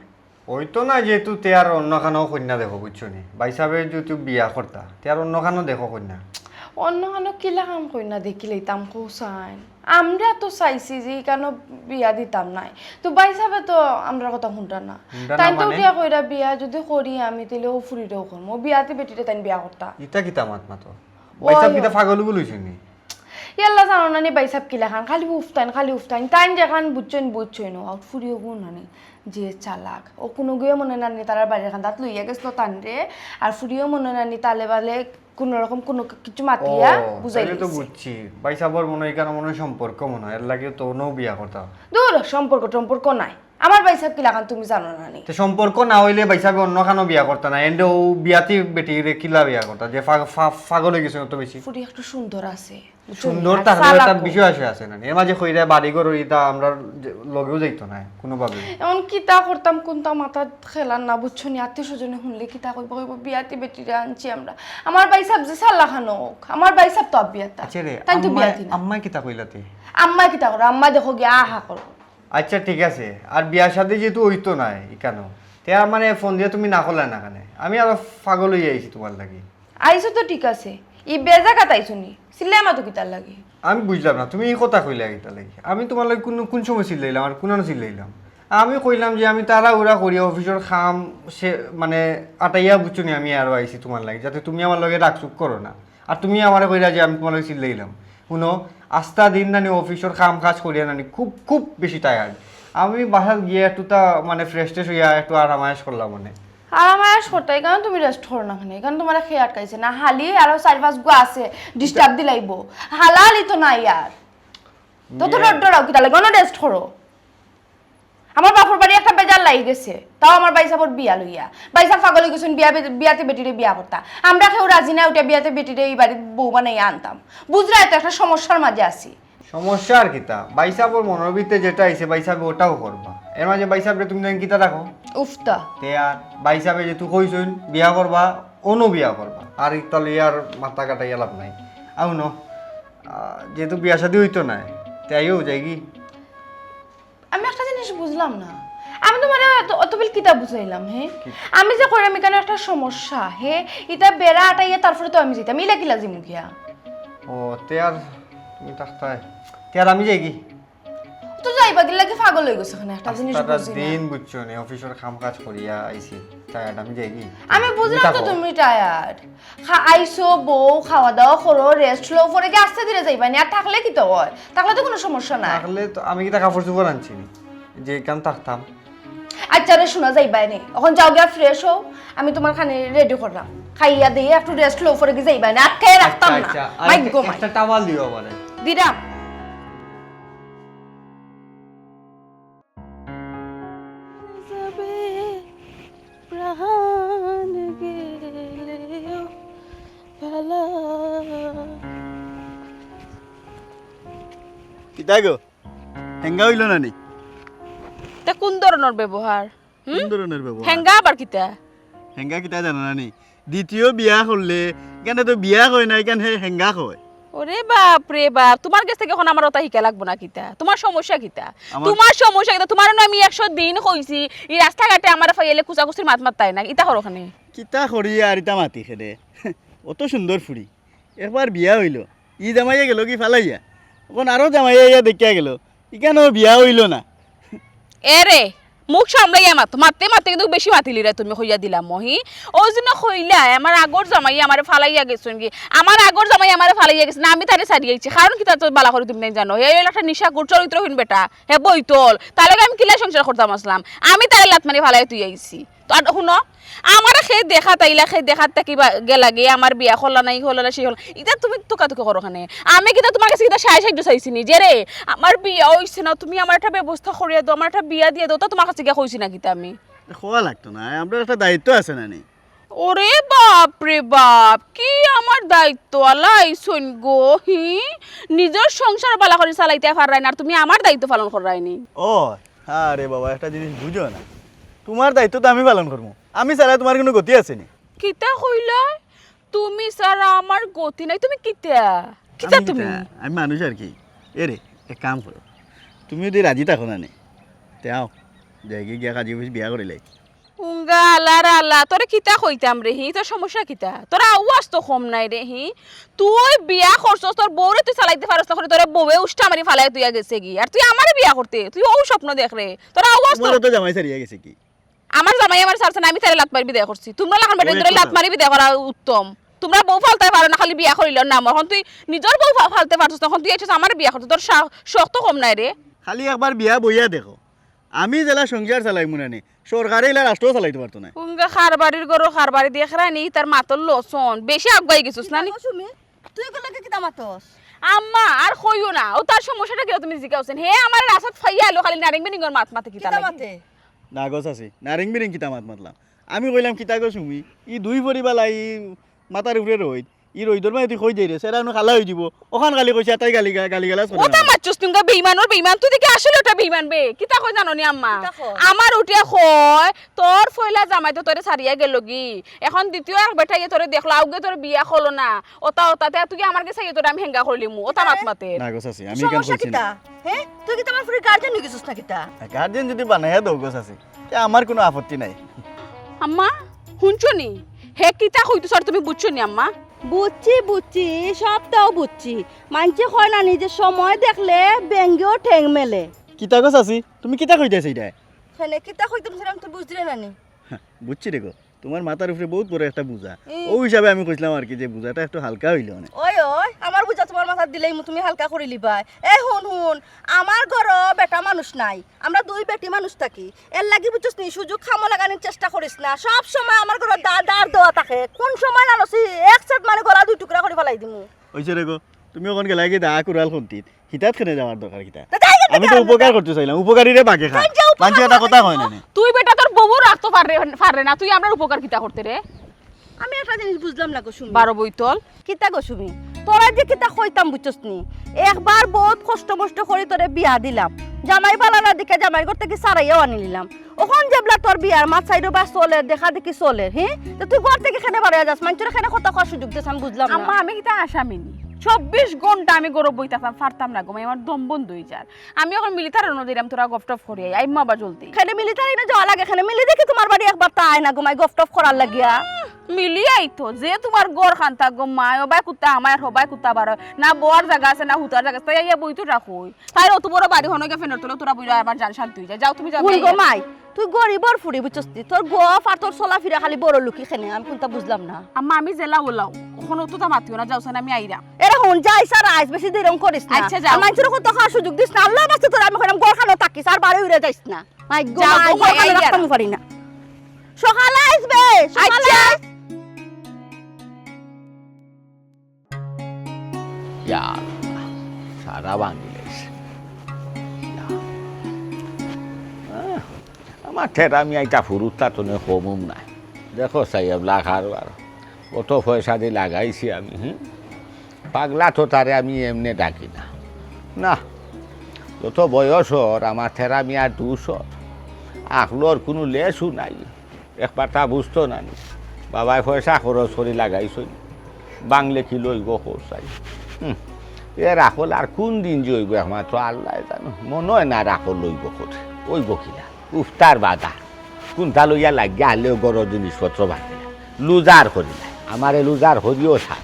অইতো না, যেহেতু তে আর অন্য খানো কইন্যা দেখো, বুঝছো নি? ভাইসাবে যেহেতু বিয়া করতা, তে আর অন্য খানো দেখো কইন্যা। অন্য খানো কিলা কাম কইন্যা দেখিলাইতাম কও চাইন? আমরা তো চাইছি যে ইখানো বিয়া দিতাম নায়, তো ভাইসাবে তো আমরার কথা হুনরা না। হুনরা না তাইন তো মানে? উঠিয়া কইরা বিয়া যুদি করি আমি, তাইলে অউ ফুরিরেও করমু, অউ বিয়াতি বেটিরে তাইন বিয়া করতা। ইতা কিতা মাত মাতো? ভাইসাব কিতা পাগল উগল অইছইন নি? ইয়াল্লা জানো না নি ভাইসাব কিলাখান, খালি উফতাইন, খালি উফতাইন। তাইন যেখান বুঝছইন, বুঝছইন, অউ ফুরিও গুণ নানি যে চালাক। অউ কুনুগুয়ে মনো নানি তারার বাড়ির কান্দাত লইয়া গেছলো তানরে, আর ফুরিও মনো নানি তালে বালে কুনুরকম কুনু কিছু মাতিয়া ও, বুঝাই তাইলে তো দিছে। বুঝছি। ভাইসাবর মনো অয় ইখানো মনো অয় সম্পর্ক মনো অয়, এরলাগিউ তো অনো বিয়া করতা। দূর, সম্পর্ক টম্পর্ক নাই। আমার ভাইসাব কিলাখান তুমি জানো না নি? তে সম্পর্ক না অইলে ভাইসাবে অন্য খানো বিয়া করতা না, এন্ডে অউ বিয়াতি বেটিরে কিলা বিয়া করতা, যে ফা-, ফা-, পাগল অইগেছে অত বেশি। ফুরি একটু সুন্দর আছে, বুঝছো নি? সুন্দর আর থাকলেও একটা চালাকও। বিষয় আছে, আছে না নি? এর মাঝে কইরা বাড়ি ঘর ইতা আমরার যে, লগেউ যাইতো নায় কুনুভাবে। এখন কিতা করতাম, কুনতা মাথাত খেলার না, বুঝছো নি? আত্মীয় স্বজনে হুনলে কিতা কইবো, কইবো, "বিয়াতি বেটিরে আনছি আমরা।" আমার ভাইসাব যে চালাখান অউক, আমার ভাইসাব তো আবিয়াতা। আচ্ছা রে, তাইন তো আম্মায়, বিয়াতি না। আম্মায় কিতা কইলা তে? আম্মায় কিতা করো? আম্মায় দেখো গিয়া আহা করো। আচ্ছা, ঠিক আছে। আর বিয়া শাদি যেহেতু অইতো নায় ইখানো, তে আর মানে ফোন দিয়া তুমি না করলায় না কেনে? আমি আরো পাগল অইয়া আইছি তুমার লাগি। আইছো তো ঠিক আছে, ই বেজাগাত আইছো নি? চিল্লায় মাতো কিতার লাগি? আমি বুঝলাম না, তুমি ই কথা কইলায় কিতার লাগি? আমি তুমার লাগি কুন, কুন সময় চিল্লাইলাম আর কুনানো চিল্লাইলাম? আমি কইলাম যে আমি তাড়াহুড়া করিয়া অফিসর কাম সে, মানে, আটাইয়া, বুঝছো নি, আমি আরো আইছি তুমার লাগি, যাতে তুমি আমার লগে রাগচুক করো না। আর তুমি আমারে কইরা যে আমি তুমার লগে চিল্লাইলাম। হুনো, আস্তা দিন নানি অফিসর কাম কাজ করিয়া নানি খুব, খুব বেশি টায়ার্ড। আমি বাসাত গিয়া একটু তা মানে ফ্রেশ ট্রেশ অইয়া একটু আরাম আয়েশ করলাম মানে। আরাম আয়েশ করতা, ইখানো তুমি রেস্ট করো না কেনে? ইখানো তুমারে কে আটকাইছে না? হালি আরো চাইর পাঁচ গু আছে, ডিস্টার্ব দিলাইবো। হালাহালি তো নাই আর। তো তো ডরাও কিতার লাগি? অনো রেস্ট করো। আমার বাপর বাড়ি একটা বেজার লাগি গেছে, তাও আমার ভাইসাবর বিয়া লইয়া। ভাইসাব পাগল অইগেছইন, বিয়া বে-, বিয়াতি বেটিরে বিয়া করতা। আমরা কেউ রাজি না উঠিয়া বিয়াতি বেটিরে ই বাড়িত বউ বানাইয়া আনতাম। বুঝরায় তো একটা সমস্যার মাঝে আছি। সমস্যা আর কিতা? ভাইসাবর মনর ভিতরে যেটা আইছে ভাইসাবে ওটাউ করবা। এর মাঝে ভাইসাবরে তুমি জানি কিতা রাখো? উফতা। তে আর ভাইসাবে যেহেতু কইছইন বিয়া করবা, অনো বিয়া করবা। আর ইতা লইয়া আর মাথা কাটাইয়া লাভ নাই। আও ন, আহ, যেহেতু বিয়া শাদি অইতো নায়, তে আইও যাইগি। আমি একটা জিনিস বুঝলাম না, আমি তুমারে অত, অত বিল কিতা বুঝাইলাম, হে? আমি যে কইরাম ইখানো একটা সমস্যা, হে? ইতা বেড়া আটাইয়া তারপরে তো আমি যাইতাম, ইলা কিলা যাইমু গিয়া? ও, তে আর তুমি থাকতায়। তে আর আমি যাইগি। তো যাইবা কিলা, কি পাগল অইগেছো কেনে? একটা জিনিস আস্তাটা বুঝি না। দিন বুঝছো নি, অফিসর কাম কাজ করিয়া আইছি, টায়ার্ড, আমি যাইগি। আমি বুঝলাম তো তুমি টায়ার্ড। খা-, আইছো, বউ, খাওয়া দাওয়া করো, রেস্ট লও, পরে গিয়া আস্তে ধীরে যাইবায় নি। আর থাকলে কিতা অয়? থাকলে তো কুনু সমস্যা নাই। থাকলে তো আমি কিতা কাপড় চোপড় আনছি নি, যে ইখান থাকতাম। আচ্ছা রে, হুনো, যাইবায় নি, অখন যাও গিয়া ফ্রেশ অও, আমি তুমার খানি রেডি কররাম, খাইয়া দিয়া একটু রেস্ট লও, পরে গিয়া যাইবায় নি, আটকাইয়া রাখতাম না। আচ্ছা, আচ্ছা, আর মাইক একটা, গো মাইক। একটা টাওয়াল দিও আমারে। দিরাম। যাবে প্রাণ গেলেও ভালা। কিতা গো? হেঙ্গা অইলো না নি? তা কুন ধরনর ব্যবহার? হুম? কুন ধরনর ব্যবহার? হেঙ্গা আবার কিতা? হেঙ্গা কিতা জানো না নি? দ্বিতীয় বিয়া করলে, ইখানে তো বিয়া কয় না, ইখানে হেঙ্গা কয়। ওরে বাপ রে বাপ, তুমার গেছ থাকি অখন আমার অতা হিকা লাগবো না কিতা? তুমার সমস্যা কিতা? আমার তুমার সমস্যা কিতা? তুমারে না আমি একশো দিন কইছি, ই রাস্তাঘাটে আমারে পাইলে কুচাকুচির মাত মাততায় না, ইতা করো কেনে? কিতা করি আর ইতা মাতি কেনে? অত সুন্দর ফুড়ি, একবার বিয়া অইলো, ই জামাইয়ে গেলো গি ফালাইয়া, অখন আরো জামাইয়ে আইয়া দেখিয়া গেলো, ইখানও বিয়া অইলো না। এরে, মুখ সামলাইয়া মাত, মাততে মাততে কিন্তু বেশি মাতিলিরায় তুমি, কইয়া দিলাম মহি। অউ যে না কইলায়, আমার আগর জামাইয়ে আমারে ফালাইয়া গেছইন গি, আমার আগর জামাইয়ে আমারে ফালাইয়া গেছে না, আমি তারে ছাড়ি আইছি। কারণ কিতা তো বালা করি তুমি জানো, হে অইলো একটা নিশাখুর চরিত্রহীন বেটা, হে বইতল, তার লগে আমি কিলা সংসার করতাম আছলাম, আমি তারে লাত মারি ফালাই তুই আইছি। তো আর হুনো, আমারে কে দেখাত আইলা, কে দেখাত থাকি বা গেলা গিয়া, আমার বিয়া করলা না, ই করলা না, সেই করলা। ইতা তুমি তুকাতুকি করো কেনে? আমি কিতা তুমার গেছে কিতা সাহায্য চাইছি নি? যে রে, আমার বিয়া অইছে না, তুমি আমার একটা ব্যবস্থা করিয়া দেও, আমার একটা বিয়া দিয়া দেও, তা তুমার গেছে গিয়া কইছি না কিতা আমি? কওয়া লাগতো না, আমরার একটা দায়িত্ব আছে না নি? ওরে বাপ রে বাপ, কি আমার দায়িত্ব আলা আইছইন গো, হি? নিজর সংসার বালা করি চালাইতা পাররায় না, আর তুমি আমার দায়িত্ব পালন কররায় নি? ও, আরে বাবা, একটা জিনিস বুঝো না, তুমার দায়িত্ব তো আমি পালন করমু। আমি ছাড়া তুমার কুনু গতি আছে নি? কিতা কইলায়? তুমি ছাড়া আমার গতি নাই। তুমি কিতা? কিতা আমি তুমি? কিতা? আমি মানুষ আর কি। এরে, এক কাম করো, তুমি যুদি রাজি থাকো না নে, তে আও, যাইগি গিয়া কাজী অফিস বিয়া করিলাই। উঙ্গা আল্লাহ রে আল্লাহ, তোরে কিতা কইতাম রে হি, তোর সমস্যা কিতা? তোর আওয়াজ তো কম নাই রে হি। তুই বিয়া করছস, তোর বউরে তুই চালাইতে পারস না, করে তোরে বউয়ে উষ্টা মারি ফালাই তুইয়া গেছে গি। আর তুই আমারে বিয়া করতে, তুই অউ স্বপ্ন দেখ রে। তোর আওয়াজ তো তোমারও তো জামাই ছাড়িয়া গেছে গি। আমার জামাই আমারে ছাড়ছে না, আমি তারে লাত মারি বিদায় করছি। তোমরা লাখান বেটা ধরে লাত মারি বিদায় করা উত্তম। তোমরা বউ ফালতে পারো না, খালি বিয়া করিল না। এখন তুই নিজর বউ ফা-, ফালতে পারছস না, এখন তুই আইছস আমারে বিয়া করতে, তোর সা-, শখ তো কম নাই রে। খালি একবার বিয়া বইয়া দেখো, আমি যেলা সংসার চালাইমু না নি, সরকারে ইলা রাষ্ট্র চালাইতে পারতো না। উঙ্গা কারবারির গরু কারবারি দেখরায় নি, তার মাতর লসন বেশি আগুয়াই গেছস না নি? কিতা গো সুমি, তুই এগুর লগে কিতা মাতস? আম্মা, আর কইও না, অউ তার সমস্যাটা কিতা তুমি জিকাওছেন? হে আমারে রাস্তাত ফাইয়া আইলো, খালি নারিং বিরিংর মাত মাতে কিতা কিতা লাগি? মাতে? না গো চাচি, নারিং বিরিং কিতা মাত মাতলাম? আমি কইলাম, "কিতা গো সুমি, ই দুই পরিবালা ই মাথার উপরে রইদ, ই রইদর মাঝে তুই কই যাইরে, সেরা নু কালা অই যিবো।" অখান খালি কইছে, তাই গালি গা-, গালি গালাজ করে ওটা না। মারছস তুঙ্গা বেইমানর বেইমান, তুই দেখি আসলে ওটা বেইমান বে। কিতা কয় জানো নি আম্মা? কিতা কয়? আমার উঠে কয়, "তোর ফয়লা জামাই তো তোরে ছাড়িয়া গেল গি, এখন দ্বিতীয় এক বেটাইয়ে তোরে দেখলো, আউগে তোরে বিয়া করলো না।" ওটা, ওটাতে তুই আমার গেছে আইয়া তোরে আমি হেঙ্গা করিলিমু, ওটা মাত মাতে। না গো চাচি, আমি ইখান সমস্যা কইছি না। কিতা? হে? তুই কিতা আমার ফুরির গার্জিয়ান অই গেছস না কিতা? গার্জিয়ান যদি বানাইয়া দেও গো চাচি, তে আমার কুনু আপত্তি নাই। আম্মা, হুনছো নি? হে কিতা কইতো স্যার তুমি বুঝছো নি আম্মা? বুঝছি, বুঝছি, সবটাও বুঝছি। মানষে কয় না নি যে সময় দেখলে বেঙ্গেও ঠেং মেলে। কিতা গো চাচি, তুমি কিতা কইতাছ ইটা? কেনে কিতা কইতাম সেটা আমি তো বুঝলে না নি। বুঝছি রে গো, তোমার মাথার উপরে বহুত বড় একটা বুঝা। ই। অউ হিসাবে আমি কইছিলাম আর কি যে বুঝাটা একটু হালকা অইলে অনে। ওই, ওই, আমার বুঝা তোমার মাথাত দিলেই মু-, তুমি হালকা করিলিবায়। এ হুন, হুন, আমার ঘরো বেটা মানুষ নাই, আমরা দুই বেটি মানুষ থাকি। এর লাগি বুঝছস নি, সুযোগ কামো লাগানির চেষ্টা করিস না। সব সময় আমার ঘরো দা-, দাঁড় দেওয়া থাকে। কোন সময় না নসি এক সেট মানে গলা দুই টুকরা করি ফালাই দিমু। অইছে রে গো, তুমি অখন গেলায় গি দা কুড়াল খুন্তিত। হিতাত কেনে যাওয়ার দরকার কিতা? তা যাই গেলে আমি তো যাই উপকার গেলে। করতে চাইলাম, উপকারীরে বাগে খায়। তাই যে উপকার মানষে এটা করতে কথা কয় না নি। তুই বেটা তোর বউও রাখতো পাররে, পাররে না, তুই আমরার উপকার কিতা করতে রে? আমি একটা জিনিস বুঝলাম না গো সুমি। বারো বইতল। কিতা গো সুমি? তোরে যে কিতা কইতাম বুঝছস নি? একবার বহুত কষ্ট মষ্ট করি তোরে বিয়া দিলাম। জামাই বালা না দেখি জামাইর ঘর থাকি ছাড়াইয়াও আনিলিলাম। অখন যেবলা তোর বিয়ার মাত চাইরোবায় চলের, দেখা দেখি চলের, হি? তে তুই ঘর থাকি কেনে বারইয়া যাস? মানষরে কেনে কথা কওয়ার সুযোগ দেস, আমি বুঝলাম না। আম্মা, আমি কিতা আসামি নি? চব্বিশ ঘন্টা আমি ঘরো বই থাকতাম, পারতাম না গো মাই, আমার দম বন্ধ অই যার। আমি অখন মিলিটারি নু দিলাম, তোরা গফটফ করি আই, আইমু আবার জলদি। কেনে মিলিটারি নু যাওয়া লাগে, কেনে মিলি দেখি তোমার বাড়ি একবার তা আয় না গো মাই, গফটফ করার লাগিয়া। মিলি আইতো, যে তোমার ঘর খান্তা গো মাই, অবায় কুত্তা হামায়, হবায় কুত্তা বারয়, না বওয়ার জাগা আছে, না হুতার জাগা আছে, তাই আইয়া বইতো রাখো। তাইর অত বড় বাড়ি হনো গিয়া ফ্যানর তলে তোরা বইরা আমার জান শান্তি অই যায়। যাও তুমি যাও, হুন গো মাই, তুই গরিবর ফুড়ি বুঝছস নি? তোর গফ আর তোর চলাফিরা খালি বড় লুকি কেনে, আমি কুনতা বুঝলাম না। আম্মা, আমি যেলা অলাউ, অখন অততা মাতিও না, যাও চাইন আমি আইরাম। এরে হুন, যাইস আর আইস, বেশি দেরং করিস না। আচ্ছা, যাও। আর মানষরে কথা কওয়ার সুযোগ দিস না। আল্লার ওয়াস্তে তোরে আমি কইরাম ঘরখানো থাকিস, আর বারইয়া যাইস না। মাই গো, যাও মাই গো, গো, মাই, আইয়া রাখতাম পারি না। সকালে আইস বে, সকালে আইস। ইয়া আল্লাহ, সারা ভাঙ্গিলাইছে। ইয়া। আহ, আমার ঠেরা মিয়া ইটা ফুরুতা তো নে কমুম নাই। দেখো সাহেব, লাখ আর বার। অত পয়সা দি লাগাইছি আমি, হুম? পাগলা তো তারে আমি এমনে ডাকি না। না, যত বয়স অর, আমার ঠেরা মিয়ার দুষ অর। আখলর কুনু লেশও নাই। একবার তা বুঝতো না নি। বাবায় পয়সা খরচ করি লাগাইছইন। বাংলে কি লইবো কও চাই। হুম, এর আখল আর কুন দিন যে অইবো একমাত্র আল্লায় জানো। মনো অয় না আর আখল লইবো করি। অইবো কিলা? উফতার বাদা। কুনতা লইয়া লাগিয়া আইলেও ঘরর জিনিসপত্র ভাঙিলা। লুজার করিলা। আমারে লুজার করিও ছার।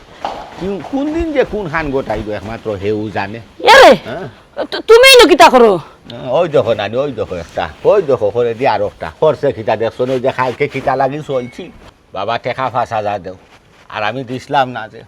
কুন, কুন দিন যে কুনখান ঘটাইবো একমাত্র হেউ জানে। এরে, হ্যাঁ? তু-, তুমি ইনো কিতা করো? অউ দেখো নানি, অউ দেখো একটা, অউ দেখো করে দি আরোকটা। করছে কিতা দেখছো নি, অউ যে কালকে কিতা লাগি চলছি। বাবা, টেকা পাঁচ হাজার দেও, আর আমি দিছলাম না যে।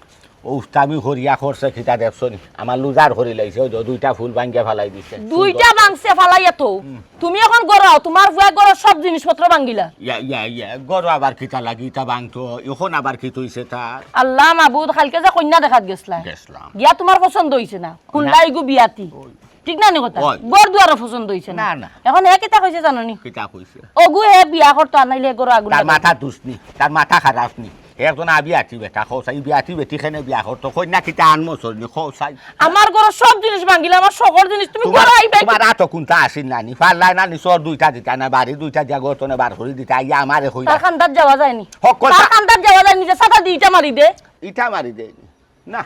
অউ উস্তামি করিয়া করছে কিতা দেখছো নি? আমার লুজার করিলাইছে, অউ যে দুইটা ফুল ভাঙ্গিয়া ফালাই দিছে। দুইটা ভাঙছে ফালাইয়া তো। হুম। তুমি অখন ঘরো আও, তুমার ফুয়ায় ঘরর সব জিনিসপত্র ভাঙ্গিলা। ইয়া, ইয়া, ইয়া, ঘরো আবার কিতা লাগি ইতা ভাঙতো? অখন আবার কিতা অইছে তার? আল্লাহ মাবুদ, কালকে যে কইন্যা দেখাত গেছলায়। গেছলাম। গিয়া তুমার পছন্দ অইছে না। হুনলায় ইগু বিয়াতি। অয়। ঠিক না নি কথা? অয়। ঘর দুয়ারও পছন্দ অইছে না। না, না। অখন হে কিতা কইছে জানো নি? কিতা কইছে? অগু হে বিয়া করতো, আর নাইলে হে ঘরো আগুন তার লাগাইতো। মাথা দুষ নি, তার মাথা খারাপ নি। হে একজন আবিয়াতি বেটা, কও চাই, বিয়াতি বেটি কেনে বিয়া করতো? কইন্যা কিতা আনমো চলনি, কও চাই। আমার ঘরর সব জিনিস ভাঙ্গিলা, আমার শখর জিনিস, তুমি তুমার, ঘরো আইবায় কি? তুমার আতো কুনতা আছিল নানি? পারলায় নানি চড় দুইটা দিতা না, বাড়ি দুইটা দিয়া ঘর তনে বার করি দিতা, আইয়া আমারে কইলা। তার কান্দাত যাওয়া যায়নি। হক কথা। তার কান্দাত যাওয়া যায়নি যে ছাতা দি ইটা মারি দে। ইটা মারি দেয়নি। না,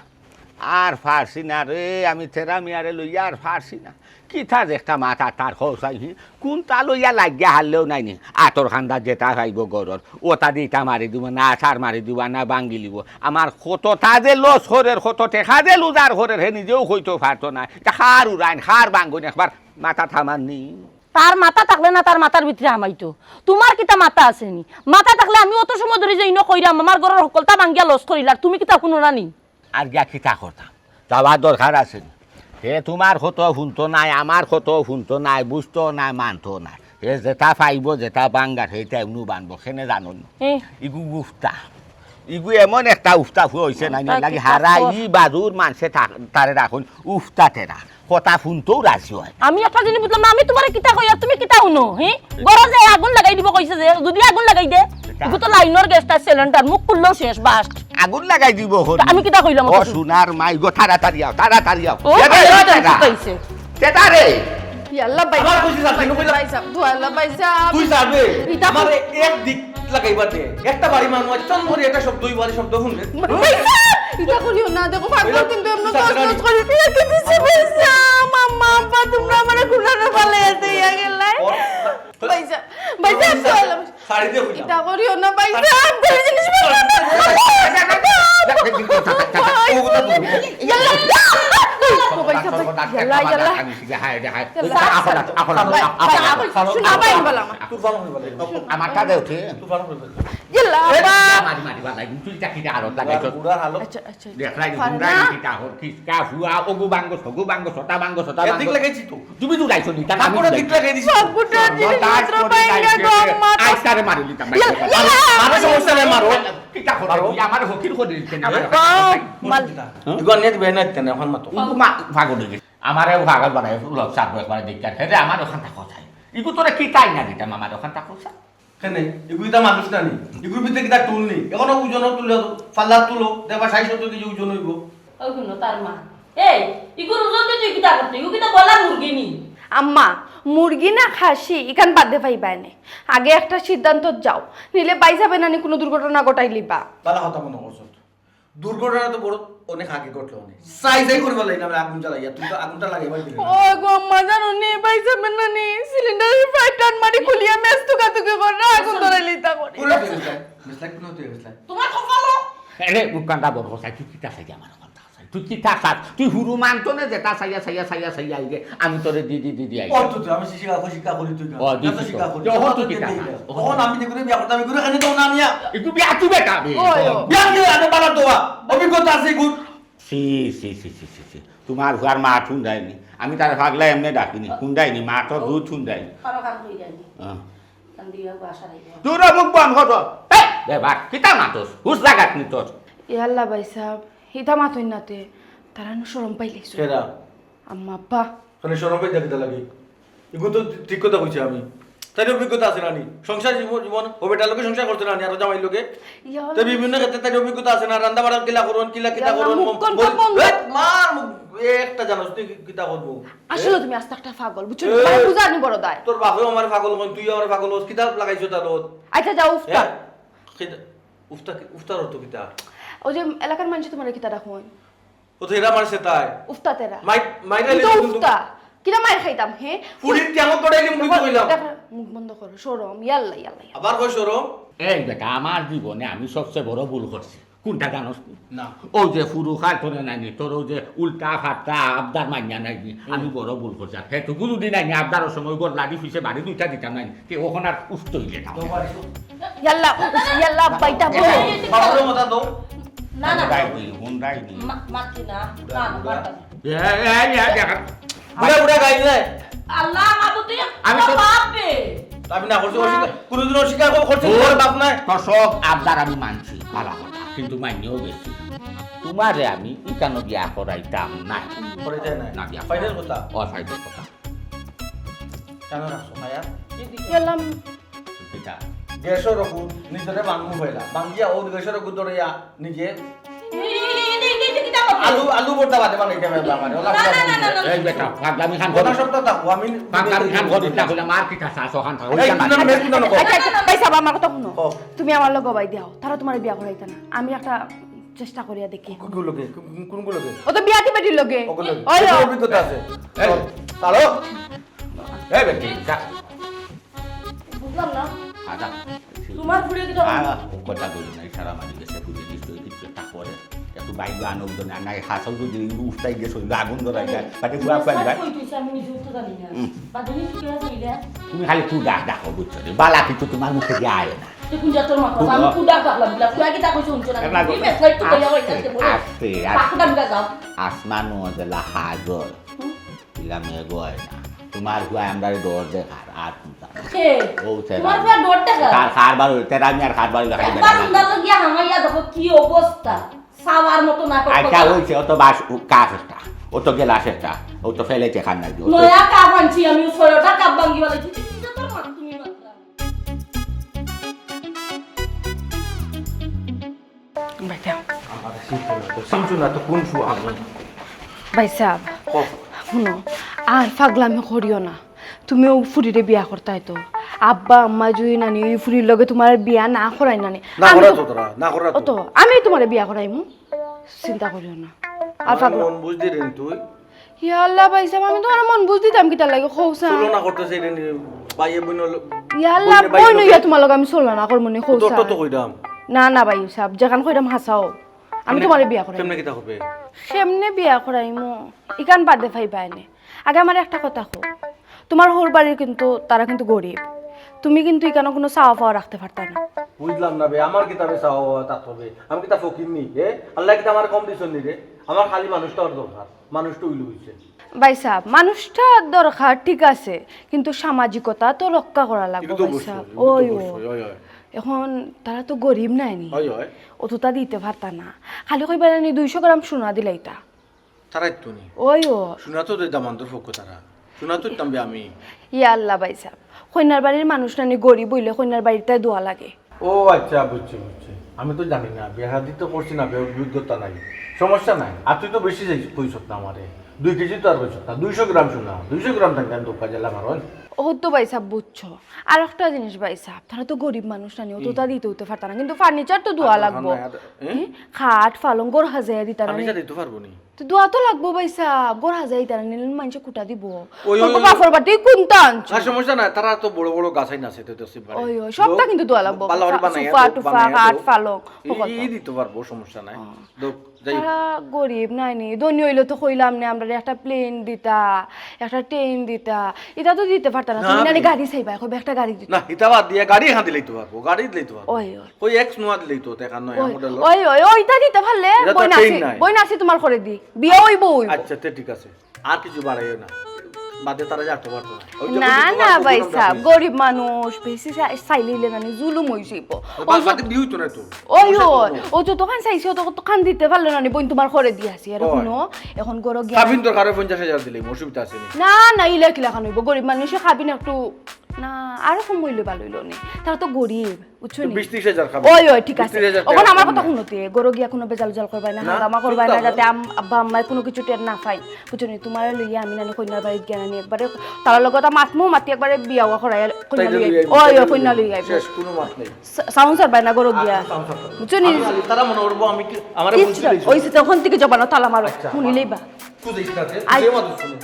আর পারছি না রে, আমি তেরা মিয়ারে লইয়া আর পারছি না। কিতা যে একটা মাথা তার খোঁচাই, হি? কুনটা লইয়া লাগিয়া হারলেও নাই নি। আতর কান্দাত যেটা পাইবো ঘরর, ওটা দি ইটা মারি দিবো, না আছাড় মারি দিবো, না ভাঙ্গি লিবো। আমার কতটা যে লস করের, কত টেকা যে লুজার করের, হে নিজেও কইতো পারতো না। ইটা কার উড়াইন, কার ভাঙ্গইন, একবার মাথাত হামার নি। তার মাথা থাকলে না তার মাথার ভিতরে হামাইতো। তুমার কিতা মাথা আছে নি? মাথা থাকলে আমি অত সময় ধরি যে ইনো কইরাম, আমার ঘরর হকলতা ভাঙ্গিয়া লস করিলার, তুমি কিতা হুনো না নি? আর গিয়া কিতা করতাম? যাওয়ার দরকার আছে নি? হে তুমার কত হুনতো নায়, আমার কত হুনতো নায়, বুঝতো নায়, মানতো নায়। হে যেটা পাইবো, যেটা ভাঙ্গার, হেটা এমনু বানবো, কেনে জানো নি? এ। ইগু উফতা। ইগু এমন একটা উফতা ফুয়া অইছে না নি, উফতা লাগি কিতা হারা কর? ই বাজুর মানষে থা-, তারে রাখইন উফতা তেরা। কথা হুনতেও রাজি অয় না। আমি একটা জিনিস বুঝলাম না, আমি তুমারে কিতা কই আর তুমি কিতা হুনো, হি? ঘরো যে আগুন লাগাই দিবো কইছে যে, যদি আগুন লাগাই দে, ইগু তো লাইনর গ্যাসটা সিলিন্ডার, মুখ খুললেও শেষ, বাস্ট। আগুন লাগাই দিবো হরি। আমি কিতা কইলাম ও অত? সোনার মাই গো, তাড়াতাড়ি আও, তাড়াতাড়ি আও। ও, এ রে, ভাই, এ রে, ভাই, এ রে। ভাই, ভাই, ভাই। ইয়া আল্লাহ, ভাই আমার সাহেব, খুশি লাগছে, ভাই, খুশি লাগছে। ভাই সাহেব, দু আল্লাহ, ভাই সাহেব। তুই যাবে? ইটা আমার এক দিক লাগাইবা দে। একটা বাড়ি মারমু, চল মরি, একটা শব্দ, দুই বাড়ি শব্দ শুনবে। ভাই সাহেব, ইটা করিও না, দেখো, পাগল কইলাম, কিন্তু এমন ইটা দশ করিও দশ না। করি রেখে দিছে, ভাই সাহেব। আম্মা, আব্বা, তুমরা আমারে গুনারে ফালাইয়া দিয়া গেলায়। ওর ভাই সাহেব, ভাই সাহেব, দু আল্লাহ। শাড়ি দিয়ে কইলাম। ইটা করিও না, ভাই সাহেব, দুই জিনিস বললাম না। ইয়াল্লা। ও ভাই সাহেব, ইয়াল্লা, ইয়াল্লা। হায় রে হায়। ইয়াল্লা। আফালা, আফালা, ভাই, আফালা। ভাই, আফালা। শুনো, ভাই, বলো আমার। তুফান হইব না। আমারটা দেও ঠিক। তুফান হইব না। ইয়াল্লা, এ, বাবা। মারি, মারি, বালাই। তুই চাকরিটা আরো লাগাইছ। বুড়া হালত। আচ্ছা, আচ্ছা। দেখলাই, পারে হুন্ডাই না। কিতা হর, কিসকা, ফুয়া, ওগু বাঙ্গো, সগু বাঙ্গো, সটা বাঙ্গো, সটা এদিক বাঙ্গো। লাগাইছি তো। তুমি তো যাইছো নি, তার কাপড় কাপড় দিক লাগাই দিছি। সব গুটা জিনিস মাত্র বাইঙ্গা গো, আম্মা। আইজ তারে মারি দিতাম, ইয়া, ইয়া। মারো, সমস্যা নাই, মারো। কিতা করো? মারো। তুই আমার হকির করে দিতে না। আরে, বাপ, মাল। হ্যাঁ? ইগো নেট বের না দিতে না, এখন মাতো। ও মা, পাগল হয়ে গেছে। আমারে পাগল বানায়, লোক সাপ একবারে দেখতে। হে রে, আমার ওখান থাকো চাই। ইগু তোরে কিতা আইনা দিতাম, আমার ওখান থাকো চাই। কেনে? ইগু ইতা মানুষ না নি? ইগুর ভিতরে কিতা টুল নি? এখনো ওজন তুলে, ফাল্লা তুলো, দেখবা ষাট সত্তর কেজি ওজন হইব। ওই হুনো, তার মা। এই, ইগুর ওজন দিয়ে তুই কিতা করতে? ইগু কিতা বলা মুরগি নি? আম্মা, মুরগি না খাসি, ইখান বাদে পাইবায় নে। আগে একটা সিদ্ধান্ত যাও, নিলে বাইসা বেনানি কোনো দুর্ঘটনা ঘটাইলিবা। বালা কথা মনে করছো। দুর্ঘটনা তো বড় অনেক আগে ঘটলো, অনেক। চাই চাই করে বলে, না, আগুন জ্বালাইয়া, তুমি তো আগুনটা লাগাইবার দিলে না। ও গো আম্মা, জানো নি, বাইসা বেনানি সিলিন্ডারের পাইপ টান মারি খুলিয়া মেস তুকাতুকি করে আগুন ধরাইলিতা করি। করে দিয়ে গেছে, মেসলাইট কোনো দিয়ে গেছে। তোমার কপালো। এরে, মুখখানটা বড় কথা, তুই কিতা চাই আমার কথা চাই? তুই কিতা চাস? তুই হুরু মানতো না যেটা চাইয়া, চাইয়া, চাইয়া, চাইয়া আইগে, আমি তোরে দি, দি, দি, দি আইগে। ও তো তুই, আমি শিক্ষা, শিক্ষা করি তুই না। ও, দি এত তুই শিক্ষা তো। করি। ও, তুই কিতা চাস? তখন আমি যেগুলো বিয়া করতাম, এগুলো এনে তো না নিয়া। একটু বিয়া তুই বেটা, বে। ওই, ও। বিয়া নিয়ে আগে বানাতো বা। অভিজ্ঞতা আছে, গুড। ছি, ছি, ছি, ছি, ছি, ছি। তোমার ফুয়ার মা হুন্ডাইনি। আমি তার পাগলা এমনি ডাকিনি। হুন্ডাইনি, মা তো দুধ হুন্ডাইনি। কারো কাম হয়ে যায়নি। হ্যাঁ। কান দিয়ে বাসা নাই। তোরা মুখ বন্ধ কর। এই, বেবার, কিতা মাতস? হুশ জাগাত নি তোর। এ আল্লাহ ভাই সাহেব, হিতা মাতইন নাতে। তারা নু শরম পাইলিছো। কেডা? আম্মা আব্বা। তাহলে শরম পাইতা কিতা লাগি? ইগু তো ঠিক কথা কইছি আমি। তাইর অভিজ্ঞতা আছে না নি? সংসার জীবন, জীবন, ও বেটার লগে সংসার করছে না নি, আর জামাইর লগে? ইয়া তে বিভিন্ন ক্ষেত্রে তাইর অভিজ্ঞতা আছে না? রান্না বাড়া কিলা করুন, কিলা কিতা ইয়া করুন, মুখ কোন বল-, কোন বল? এ, মার মুখ, এ একটা জানোস তুই কি-, কিতা করবো? আসলে এ? তুমি আস্ত একটা পাগল, বুঝছো? এ? তোমার বুঝানি বড় দায়। তোর বাপেও আমার পাগল কইন, তুই আমার পাগল হস, কিতা লাগাইছো তার ওত? আচ্ছা, যাও, উফতা। হ্যাঁ? কিতা? উফতা কি-, উফতার অর্থ কিতা? ওই যে এলাকার মানুষ তোমার কিতা ডাকো? ও তো এরা মারছে তাই। উফতা তেরা। মাই-, মাইরা তুমি তো লিখে কিন্তু উফতা। কিরা মাইর খাইতাম, হে? ফুড়ির কেমন করে এলি মুখ দেখো, কইলাম? দেখো, মুখ বন্ধ করো, শরম, ইয়াল্লা, ইয়াল্লা, ইয়াল্লা। আবার কই শরম? এই বেটা, আমার জীবনে আমি সবচেয়ে বড় ভুল করছি। কোনটা জানোস তুই? না। ওই যে ফুরু খায় তোরে নাইনি, তোর ওই যে উল্টা ফাটা আবদার মানিয়া নাইনি, হুম। আমি বড় ভুল করছি। আর হেটুকু যদি নাইনি, আবদারর সময় গর লাঠি পিছে বাড়ি দুইটা দিতাম নাইনি, তে ওখান আর উফত হইলে না। ইয়াল্লা, উফ, ইয়াল্লা, বাইটা বলো। বাবুরে মজা দাও। না, না। হুন্ডাই দি, হুন্ডাই দি। মা-, মাতলি না। না, না, মাতলি না। এ, এ, এ, এ, দেখা। বুড়া বুড়া গাইল না। আল্লাহ, মাবুদ, তুই আমি তো বাপ রে। আমি না করছি, অস্বীকার, কোনোদিন অস্বীকার কর-, করছি, ও, তোমার বাপ নাই। তোর সব আবদার আমি মানছি, ভালা কথা। কিন্তু মানিয়াও গেছি। তোমারে আমি ইকানো বিয়া করাইতাম না। করাইতে নাই। না বিয়া ফাইনাল কথা। ও, ফাইনাল কথা। কেন রাখছো, মায়া? গেলাম। কিতা? গ্যাসর ওগু নিজরে ভাঙ্গু হইলা। ভাঙ্গিয়া ও গ্যাসর ওগু ধরিয়া নিজে এই, এই, এই, এই, এই, কিতা করবে? আলু, আলু ভর্তা বাদে বানাইতে পারবে আমারে। ওলা না, না, না, না, না। এই বেটা, পাগলামি খান কথা করিস। সত্য তা, ও আমি পাগলামি খান করিস না, কইলাম আর কিতা চাস, ওখান থাকো, এই, ওখান তুই না, থাকো। মেয়ে, তুই না, আচ্ছা, আচ্ছা, ভাই সাহেব, আমার কথা শুনো। ও। তুমি আমার লগে বাই দিয়াও, তারা তোমার বিয়া করাইতা না। আমি একটা চেষ্টা করিয়া দেখি। কোন লগে? কোন, কোন লগে? ও তো বিয়াতি বেটির লগে। ওগুলো ওই লো। অভিজ্ঞতা আছে। এই, হ্যালো। এই বেটি, যা। বুঝলাম না। আদা। তোমার ফুড়ি কি তো আ, ও কথা বলি না, সারা মাঝে গেছে, বুঝে দিস তুই কিছু একটা করে। একটু বাইরে আনো, ওগুলো না, নাই, হাসাও যদি উস্তাই গেছে, ওই আগুন ধরাই যায়, তাতে পুরা পানি যায়। কই তুই? আমি নিজে উঠতে জানি না। হুম। বাদে নি কি করে কইলে? তুমি খালি কুদা ডাকো, বুঝছো রে? বালা কিছু তোমার মুখে দিয়ে আয় না। তুই কোন জাতর মাথা? আমি কুদা ডাকলাম, বিলা কুদা কিতা কইছো শুনছো না? কেমন লাগলো? কি মেসলাই তো কইয়া কইয়া কে বলে? আস্তে, আস্তে। পাকুটা বিলা যাও। আসমান ও জেলা হাজর। হুম? ইলা মেঘ হয় না। তোমার হুয়া আমরা ডর দেখার, আর কোনটা? কে? ও তেরা। তোমার পুরা ডর দেখা? কার, কারবার হইল, তেরা আমি আর কারবার হইল, খালি একবার বেটা। উন্দাত গিয়া হামাইয়া দেখো কি অবস্থা। সাওয়ার মতো না আচ্ছা, ওই সে অত বাস, ও কাজ একটা। ও তো গেলা সেটা। ও তো ফেলেছে খান্নার দিয়ে। ও তো নয়া কাপ আনছি আমি, ছয়টা কাপ ভাঙ্গি ফেলাইছি। তুই কি জাতর মাথা তুমি মাতলা? ভাইসাব। আমার চিনছো না তো, চিনছো না তো কোন ফুয়া আমি? ভাইসাব, কও। হুনো, আর পাগলামি করিও না। তুমি ও ফুরিরে বিয়া করতায় তো। আব্বা আম্মা যদি নানি ওই ফুরির লগে তোমার বিয়া না করাই নানি। না আমি করা তো- তো তোরা, না করা ও তো। তো, আমি তোমারে বিয়া করাইমু। চিন্তা করিও না। আর আমার পাগলা- মন বুঝ দি রে তুই। ইয়া আল্লাহ ভাইসাব, আমি তোমার মন বুঝ দিতাম কিতার লাগি, কও চাইন। তুলনা করতেছে রে নি, ভাইয়ে বইন হলো। ইয়া আল্লাহ, বইনে ভাই বইন হলো। ইয়া তোমার লগে আমি চলনা না করমু নি, কও তো, তো, চাইন। তো কইরাম। না, না ভাইসাব, যেখান কইরাম হাসাও। আমি তোমারে বিয়া করাইমু। কেমনে কিতা হবে? কেমনে বিয়া করাইমু? ইখান বাদে পাইবায় নে। আগে আমার একটা কথা কও। তোমার হউর বাড়ির কিন্তু, তারা কিন্তু গরিব। তুমি কিন্তু ইখানো কোনো চাওয়া পাওয়া রাখতে পারতায় না। বুঝলাম না বে, আমার কিতা বে চাওয়া পাওয়া থাকতে হবে? আমি কিতা ফকির নি, এ? আল্লাহ কিতা আমার কম দিছইন নি রে? আমার খালি মানুষটা ওর দরকার, মানুষটা উইল হইছে। ভাইসাব, মানুষটা দরকার ঠিক আছে, কিন্তু সামাজিকতা তো রক্ষা করা লাগবো এটা তো ভাইসাব। অবশ্যই, এটা তো ওই, ও। অবশ্যই, ওই, ওই। এখন তারা তো গরিব নায় নি। ওই, ওই। অতটা দিতে পারতা না। খালি কইবা জানি দুইশো গ্রাম সোনা দিলাইতা। তারাই তো নি। ওই, ও। সোনা তো দে দামান্দর পক্ষ তারা। সোনা তো দিতাম বে আমি। ইয়া আল্লাহ ভাইসাব, কইনার বাড়ির মানুষ নানি গরিব অইলে কইনার বাড়ির তাই দোয়া লাগে। ও আচ্ছা, বুঝছি, বুঝছি। আমি তো জানি না, বিয়া শাদি তো করছি না, বে-, অভিজ্ঞতা নাই। সমস্যা নাই। আর তুই তো বেশি যাই-, কইছত না আমারে। দুই কেজি তো আর কইছত না, দুইশো গ্রাম সোনা, দুইশো গ্রাম থাকলে আমি দোকা জেলা মারন। ও তো ভাইসাব বুঝছো। আর একটা জিনিস ভাইসাব, তারা তো গরিব মানুষ নানি, অতটা দিতে অইতে পারতা না, কিন্তু ফার্নিচার তো দোয়া আর লাগবো। না, আর, এ? হুম? খাট, পালং, ঘর হাজাইয়া দিতা না নি। ফার্নিচার দিতে পারবো নি। তো দোয়া তো লাগবো ভাইসাব, ঘর হাজাইয়া দিতা না নি, মানষে কুটা দিব। ওই, ওই, কত ওই। বাফর বাটি কোনটা আনছো? আর সমস্যা নাই, তারা তো বড় বড় গাছাই না আছে, তো দোষী বাড়ি। ওই, ওই, সবটা কিন্তু দোয়া লাগবো। বালা বাড়ি বানাইয়া সোফা তো, টুফা, বানাইয়া খাট, তো। পালং, ই, হকল ই তো। দিতে পারবো, সমস্যা নাই। দেখ, যাই হোক। তারা গরিব নায় নি, ধনী অইলে তো কইলাম নে, আমরারে একটা plane দিতা, একটা train দিতা, ইতা তো দিতে পারতা না। না, তুমি নানি বে- গাড়ি চাইবা, কইবা একটা গাড়ি দিতা। না, ইতা বাদ দিয়া গাড়ি এখান দিলেই তো পারবো, গাড়ি দিলেই তো পারবো। ওই, ওই। ওই X নয়া দিলেই তো, দেখা নয়, ওই, model। ওই, ওই, ওইটা দিতে পারলে, এটা তো বইন train আছি, নাই। বইন আছি তোমার করে দি। বিয়া অইবো, অইবো। আচ্ছা, তে ঠিক আছে। আর কিছু বাড়াইও না। বাদে তারা যাইতে পারতো না। ওই যে না, ওই যে না, তোমার ভাই দোকানটা সাহেব, আছে। গরিব মানুষ, বেশি চা-, চাইলে ইলে নানি জুলুম অইযিবো। বা-, বাদে বিয়া অইতো না তো। ওই, পয়সা ওই, কম। ও যতখান চাইছে, অত, ততখান দিতে পারলে নানি, বইন তোমার করে দি আছি। আর ওই। হুনো, এখন ঘরো গিয়া সাবিন দরকারে পঞ্চাশ হাজার দিলে, অসুবিধা আছে নি? না, না, ইলা কিলাখান অইবো? গরিব মানুষে খাবি না একটু, না, আরো কম অইলে ভালা অইলো নি। তারা তো গরিব, বুঝছো নি? বিশ ত্রিশ হাজার খাবি। ওই, ওই, ঠিক আছে। বিশ ত্রিশ হাজার অখন টাকা আমার কম কথা না। হুনো তে, ঘরো গিয়া কোনো বেজাল উজাল করবায় না, না, হাঙ্গামা করবায় না, চুপচাপ যাতে আম-, আব্বা আম্মায় কোনো কিছু টের না পাইন। বুঝছো নি? তোমারে লইয়া আমি নানি কইনার বাড়িত গিয়া নানি একবারে তার লগে কথা মাতমু, মাতি একবারে বিয়া ওয়া করাইয়া কইনা তাইলে লইয়া লইয়া আইবো, ওই, ওই, কইনা লইয়া আইবো। শেষ, কোনো মাত নাই। সা-, সাউন্ড সারবায় না ঘরো আর গিয়া। কোনো সাউন্ড সারবায় না। বুঝছো নি? আমি খালি তারা মনে করবো আমি কি, আমারে কিচ্ছু বলছি না। ওই সে তখন থেকে জবানো তালা মারো, আচ্ছা, হুনিলেই বা। তুই দেখিস না, তুই আই- তুই আমার দুশমন।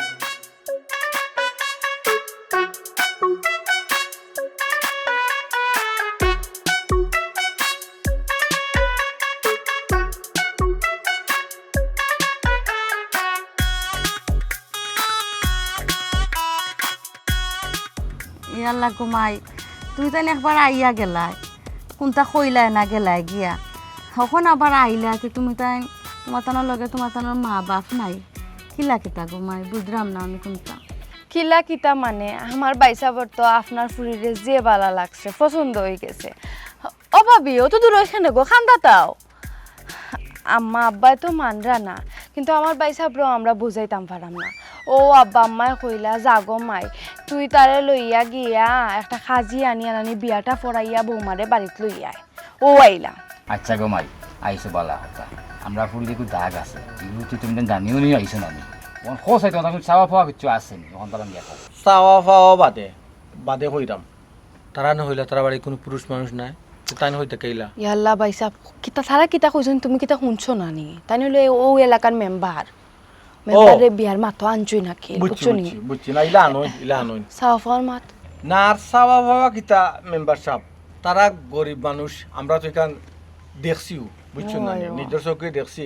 ইয়াল্লা ঘুমাই, তুমি তাইন একবার আইয়া গেলায়, কোনটা কইলায় না গেলায় গিয়া, অখন আবার আইলা কি তুমি তাইন, তোমার তানোর লগে তোমার তানোর মা বাপ নাই, কিলা কিতা ঘুমাই, বুঝরাম না আমি কোনটা। কিলা কিতা মানে, আমার বাইসাবর তো আপনার ফুরিরে যে বালা লাগছে, পছন্দ অই গেছে। ও ভাবি, অত দূর অইখানে গো, কান্দাত আও। আম্মা আব্বায় তো মানরা না, কিন্তু আমার বাইসাবরেও আমরা বুঝাইতাম পারাম না। ও আব্বা আম্মায় কইলা, "যা গো মাই, তুই তারে লইয়া গিয়া একটা কাজি আনিয়া নানি বিয়াটা পড়াইয়া বৌমারে বাড়িত লইয়া আয়।" ও আইলা। আচ্ছা গো মাই, আইছো বালা কথা। আমরা ফুরির একটু দাগ আছে, এগুলো তো তুমি জানিও নি আইছো না নি। অখন খোঁজ আইতো না, তুমি চাওয়া পাওয়া কিচ্ছু আছে নি, অখন তারা নিয়ে খাও। চাওয়া পাওয়া বাদে, বাদে কইরাম। তারা না হইলা তারা বাড়ি কোনো পুরুষ মানুষ নাই, তো তাইন কইতা কিলা? ইয়াল্লা ভাইসাব, কিতা তারা কিতা কইছইন, তুমি কিতা হুনছো না নি? তাইন অইলে অউ এলাকার মেম্বার। মেম্বাররে বিয়ার মাতো আনছইন নাকি? বুঝছি, বুঝছো নি? বুঝছি, বুঝছি। না, ইলা আনইন, ইলা আনইন। চাওয়া পাওয়ার মাত। না, আর চাওয়া পাওয়া কিতা মেম্বার সাব? তারা গরিব মানুষ, আমরা তো ইখান দেখছিউ, বুঝছো না নি? অয়, অয়। নিজর চউখে দেখছি।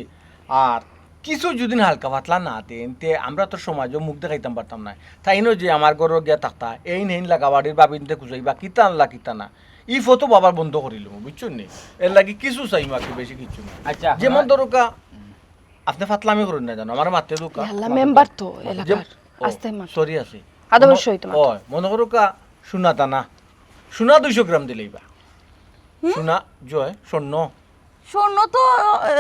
আর কিছু যুদি হালকা পাতলা না দেইন, তে আমরা তো সমাজো মুখ দেখাইতাম পারতাম নায়। তাইনও যে আমার ঘরো গিয়া থাকতা, এইন হেইন লাগা বাড়ির ভাবিন্তে খুজাইবা, কিতা আনলা, কিতা না। ই ফটো বাবার বন্ধ করিলিমু, বুঝছো নি? এরলাগি কিছু চাইমু আর কি, বেশি কিছু না। আচ্ছা, যেমন ধরুক্কা, আপনে ফাতলামি করইন না জানো, আমারে মাততে দেউক্কা। ইয়াল্লা, মেম্বার তো এলাকার। ও, আস্তে মাত। Sorry আছে। আদা মনে, অবশ্যই তো মাত। অয়, মনো করুক্কা, সোনা দানা। সোনা দুইশো গ্রাম দিলাইবা। হুম? সোনা, জয়, স্বর্ণ। স্বর্ণ তো, এ,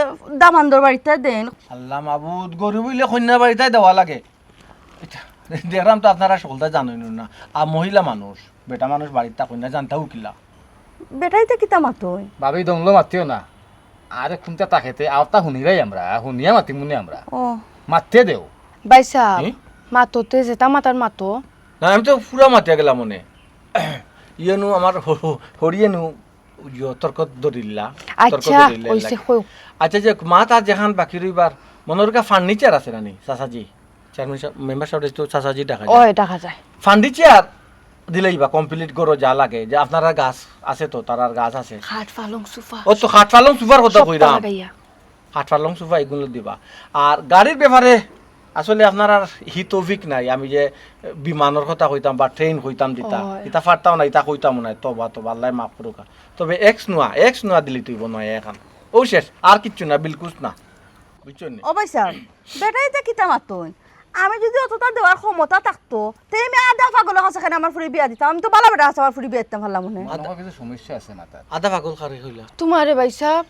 দামান্দর বাড়িত দেইন। আল্লা মাবুদ, গরিব অইলে কইন্যার বাড়িত দেওয়া লাগে। ইতা, দেখরাম তো আপনারা হকলতা জানইন না। আর মহিলা মানুষ, বেটা মানুষ বাড়িত থাকইন না, জানতাউ কিলা। বেটাইন্তে কিতা মাতইন? ভাবি, দমলো মাতিও না। আরে কুন্তা থাকেতে, আওতা হুনিরাই আমরা, হুনিয়া মাতিমুনে আমরা। ও। মাততে দেও। ভাইসাব, হুম? মাততে যেতা মাতার মাতো। না, আমি তো পুরা মাতিয়া গেলাম মনে। ইয়েনু আমার হ-, হ-, হরিয়েনু ইয়ো তর্ক ধরিলা, তর্ক আচ্ছা, ধরিলা অইছে, এলাকা। কও। আচ্ছা, যে মাত আর যেখান বাকি রইবার, মনো করুক্কা furniture আছে না নি, চাচাজি? চেয়ারম্যান সাব, মেম্বার সাবরে তো চাচাজি ডাকা যায়। অয়, ডাকা যায়। Furniture দিলাইবা complete ঘরো যা লাগে, যে আপনারার গাছ আছে তো, তারার গাছ আছে। খাট, পালং, সোফা। ও তো খাট, পালং, সোফার কথা সবটা কইরাম। লাগাইয়া। খাট, পালং, সোফা ইগুলো দিবা। আর গাড়ির ব্যাপারে আসলে আপনারার হি তৌফিক নাই, আমি যে বিমানর কথা কইতাম বা train কইতাম দিতা, অয়। ইতা পারতাম না, ইতা কইতাম না, তবা, তবা, আল্লায় মাফ করুক্কা। তবে X নোয়া, X নোয়া দিলে তুই মনে হয় এখন। ও শেষ, আর কিচ্ছু না, বিলকুল না। বুঝছো নি? ও ভাইসাব, বেটাইন্তে কিতা মাতইন? আমি যুদি অততা দেওয়ার ক্ষমতা থাকতো, তে আমি আধা পাগলর কাছে কেনে আমার ফুড়ি বিয়া দিতাম? আমি তো ভালা বেটার কাছে আমার ফুড়ি বিয়া দিতাম পারলাম মনে। আধা, কিছু সমস্যা আছে মাথাত। আধা পাগল কারে কইলা? তুমারে ভাইসাব।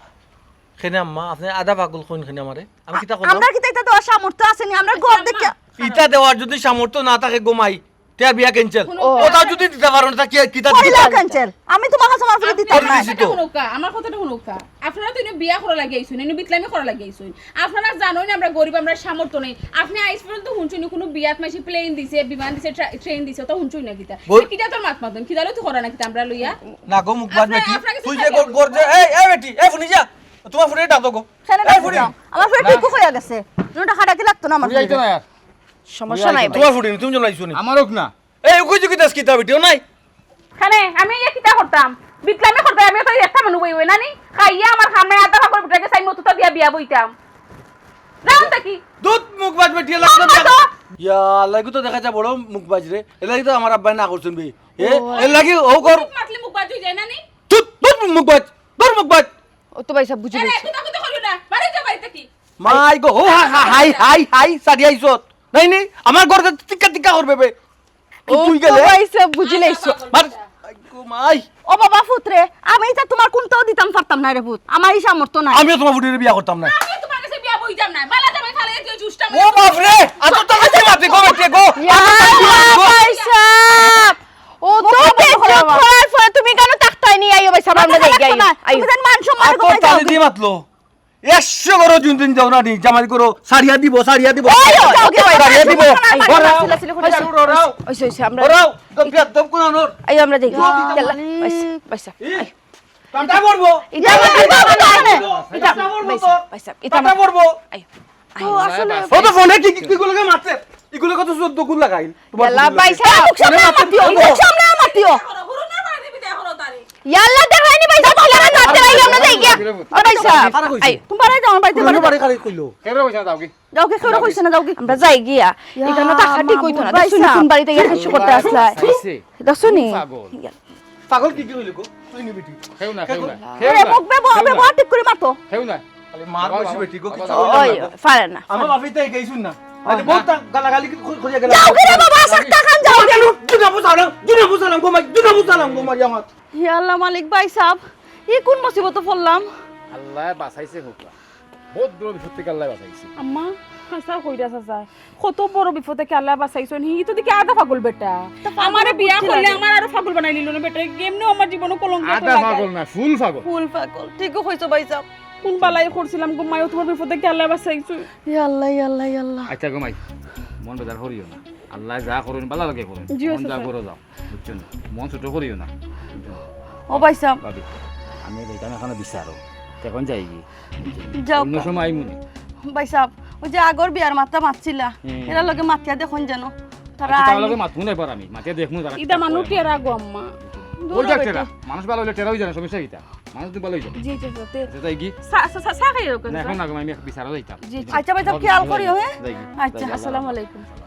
কেনে আম্মা, আপনে আধা পাগল কইন কেনে আমারে? আমি কিতা করলাম? আমরার কিতা ইতা দেওয়ার সামর্থ্য আছে নি? আমরার ঘর দেখিয়া। ইতা দেওয়ার যুদি সামর্থ্য না থাকে গো মাই, তে বিয়া cancel। হুনো, ও। ওটা যুদি দিতা পারো না, তা কি, কিতা দিতা? কইলা cancel। আমি তুমার কাছে আমার ফুড়ি দিতাম না। আমার কথাটা হুনুক্কা, আমার কথাটা হুনুক্কা। আপনারা তো ইনো বিয়া করার লাগি আইছইন, ইনো বিটলামি করার লাগি আইছইন। আপনারা জানইন আমরা গরিব, আমরার সামর্থ্য নাই। আপনে আইজ পর্যন্ত হুনছইন নি কুনু বিয়াত মাইনষে plane দিছে, বিমান দিছে, ট্রা-, train দিছে, অতা হুনছইন না কিতা? কিতা তোর মাত মাতইন? কিতা লইয়া তুই করা না কিতা আমরা লইয়া? না গো মুখবাজ বেটি, তুই যে গর-, গর-, যে, এই, এই বেটি, এই ফুড়ি যা, তুমার ফুড়িরে ডাক দেও গো। কেনে এই ডাক ফুড়ি। দিতাম? আমার ফুড়ি ঠিকউ কইয়া গেছে। কোনো ডাকাডাকি লাগতো না আমার ফুড়ি আইতো ফুড়িরে। না আর। সমস্যা নাই ভাই। তুমার ফুড়ি নি, তুমি জন্য আইছো নি? আমার হোক না। এই, উকুই চুকি দাস কিতা বেটি, ও নাই? কেনে, আমি ইয়া কিতা করতাম? বিটলামি করতাম, আমি তো একটা মানুষ বই বই না নি? খাইয়া আমার খামে আধা পাগল বেটারে চাই মতো দিয়া বিয়া বইতাম। জানো তো কি? দুধ মুখবাজ বেটি, এলা কিতা বিয়া? ইয়া, আল্লাহ, ইগু তো দেখা যায় বড় মুখবাজ রে। এলা কিতা আমার আব্বায় না করছইন বে। এ, ও। এলা কি, ও কর। মাতলে মুখবাজ অই যায় না নি? দুধ, দুধ মুখবাজ, দুধ মুখবাজ। ও তো ভাইসাব বুঝি আরে, গেছি। এত কথা কইও না। বাড়ি যা, বাড়ি থাকি। মাই গো, ও হা, হা, হাই, হাই, হাই, সারি আইছত। নাই, নাই, আমার ঘরে টিকা, টিকা করবে বে। কি ও তুই তো গেলে? ভাইসাব বুঝি লাইছো। মার। আই গো মাই। ও বাবা ফুত রে, আমি ইতা তুমার কুন্তাও দিতাম পারতাম না রে ফুত। আমার ই সামর্থ্য নাই। আমিও তুমার ফুড়িরে বিয়া করতাম না। আমি তুমার কাছে বিয়া বইতাম না। বালা জামাই ফালাই দিও জুসটা ও বাপ রে, এত তো বেশি মাতি গো বেটি গো। ইয়া ভাইসাব। ও তো মুখ বন্ধ করো বেইজ্জত আমার। করার পরে তুমি কেনে থাকতায় নি? আইও ভাইসাব, আমরা যাই, আইও, না, আইও। তুমি যেন মান সম্মান আর তো কমাই যাও। তালি দিয়ে মাতলো। একশো করো, দিন দিন যাও না নি, জামাই করো, সারিয়া দিব, সারিয়া দিব। ওই, ওই, ওই, ওই, সারিয়া দিব। ওই, ওই, ওই, ওই, ওই, ওই, ওই, ওই, ওই, ওই, আমরা ওরাও, তো বিয়ার দম কোন আনোর? আইও, আমরা যাই। ইয়া ইয়াল্লা, মালিক। ভাইসাব, ভাইসাব, ই, আইও। টাটা পড়বো। ইটা আমার, ইটা আমার, ইটা আমার, ইটা আমার, টাটা পড়বো ভাইসাব, তো। ভাইসাব, ইটা টাটা আমার। পড়বো। আইও। তো আসলে ও তো ফোনে কি, কি, কি গুলোকে মারছে? এগুলো কত চোদ্দ গুণ লাগাইল। তোমার ইয়াল্লা, ফোনে ভাইসাব, ফোনে মারছে। মুখ সামনে মাতিও, মুখ সামনে মাতিও। ইয়াল্লা, দেখাইনি ভাইসাব, ছেলেরা না দেখাই, আমরা যাই গিয়া। ও ভাইসাব, কারা কইছে? আই। তোমার বাড়ি যাও, বাড়িতে পুরনো বাড়ি বাড়ি কারে কইলো? কেউ কইছে না, যাও কি? যাও কি, কেউ কইছে না, যাও কি? আমরা যাই গিয়া। ইয়া, এখানে তো খাটি কইতো না। মাহবুব ভাইসাব। কোন বাড়িতে গিয়া কিছু করতে আসলাই? চাইছে। দেখছো নি? পাগল। পাগল কি কি হইল গো? তুই নিবি ঠিক। কেউ না, কেউ না, কেউ এ, না। মুখ ব্যবহার, ব্যবহার ঠিক করে মাতো। কেউ না। খালি মার বাবা, বসে বাবা, বেটি গো, বাবা, কিছু বাবা, হইল ওই, না। পারে না, আমার পারে না। বাপি তাই গেছুন না। আরে না। বহুত তা-, গালাগালি কি কই-, করিয়া গেল? যাও কি রে বাবা, সাক্তা খান, যাও কি? দুনিয়া বুঝালাম, দুনিয়া বুঝালাম গো মাই, দুনিয়া বুঝালাম গো মাই আমার। হে আল্লাহ মালিক ভাইসাব, ই কোন মুসিবতে পড়লাম? আল্লাহ বাঁচাইছে হোক। বহুত বড় বিপদ থেকে আল্লাহ বাঁচাইছে। আম্মা, হাছা কইরা চাচা, কত বড় বিপদ থেকে আল্লাহ বাঁচাইছইন। হি তো দেখি আধা পাগল বেটা। তা পাগল আমারে বিয়া করলে আমার আরো পাগল বানাই নিল না বেটা। এমনেও আমার জীবনে কলঙ্ক আধা পাগল না, ফুল পাগল। ফুল পাগল। ঠিকই কইছো ভাইসাব। কোন বালাই করছিলাম গো মায়ো, তোমার বিপদ থেকে আল্লাহ বাঁচাইছইন। ইয়া আল্লাহ, ইয়া আল্লাহ, ইয়া আল্লাহ। আচ্ছা গো মাই, মন বেজার করিও না। আল্লাহ যা করইন, ভালা লাগে করইন। জি, মন যা চাচা। করো যাও। বুঝছো নি? মন ছোট করিও না। বুঝছো নি? ও ভাইসাব। ভাবি, আমি যাইতাম এখনো বিচারো। এখন যাইগি। যাও। অন্য সময় আইমুনি। ভাইসাব, ওই যে আগর বিয়ার মাতটা মাতছিলা, হুম। এরার লগে মাতিয়া দেখইন যেন। তারা আচ্ছা, তার আইন। লগে মাতমু না এবার আমি। মাতিয়া দেখমু তারা ইটা কিতা মানুষ কয়। টেরা গো আম্মা। দূর ওই যাক বেটি। টেরা। মানুষ ভালা অইলে টেরা অইযায় না, সমস্যা কিতা? মানুষ তো ভালা অইযায়। জি, জি, জি। আচ্ছা, যাইগি? চা, চা, চা, চা খাইও কেন? না, এখন না গো, আমি এক বিচারো যাইতাম। জি, জি। আচ্ছা, ভাইসাব, খেয়াল করিও, হ্যাঁ? যাইগি। আচ্ছা। যাইগি, আসসালামু আল্লাহ আলাইকুম। হাফেজ।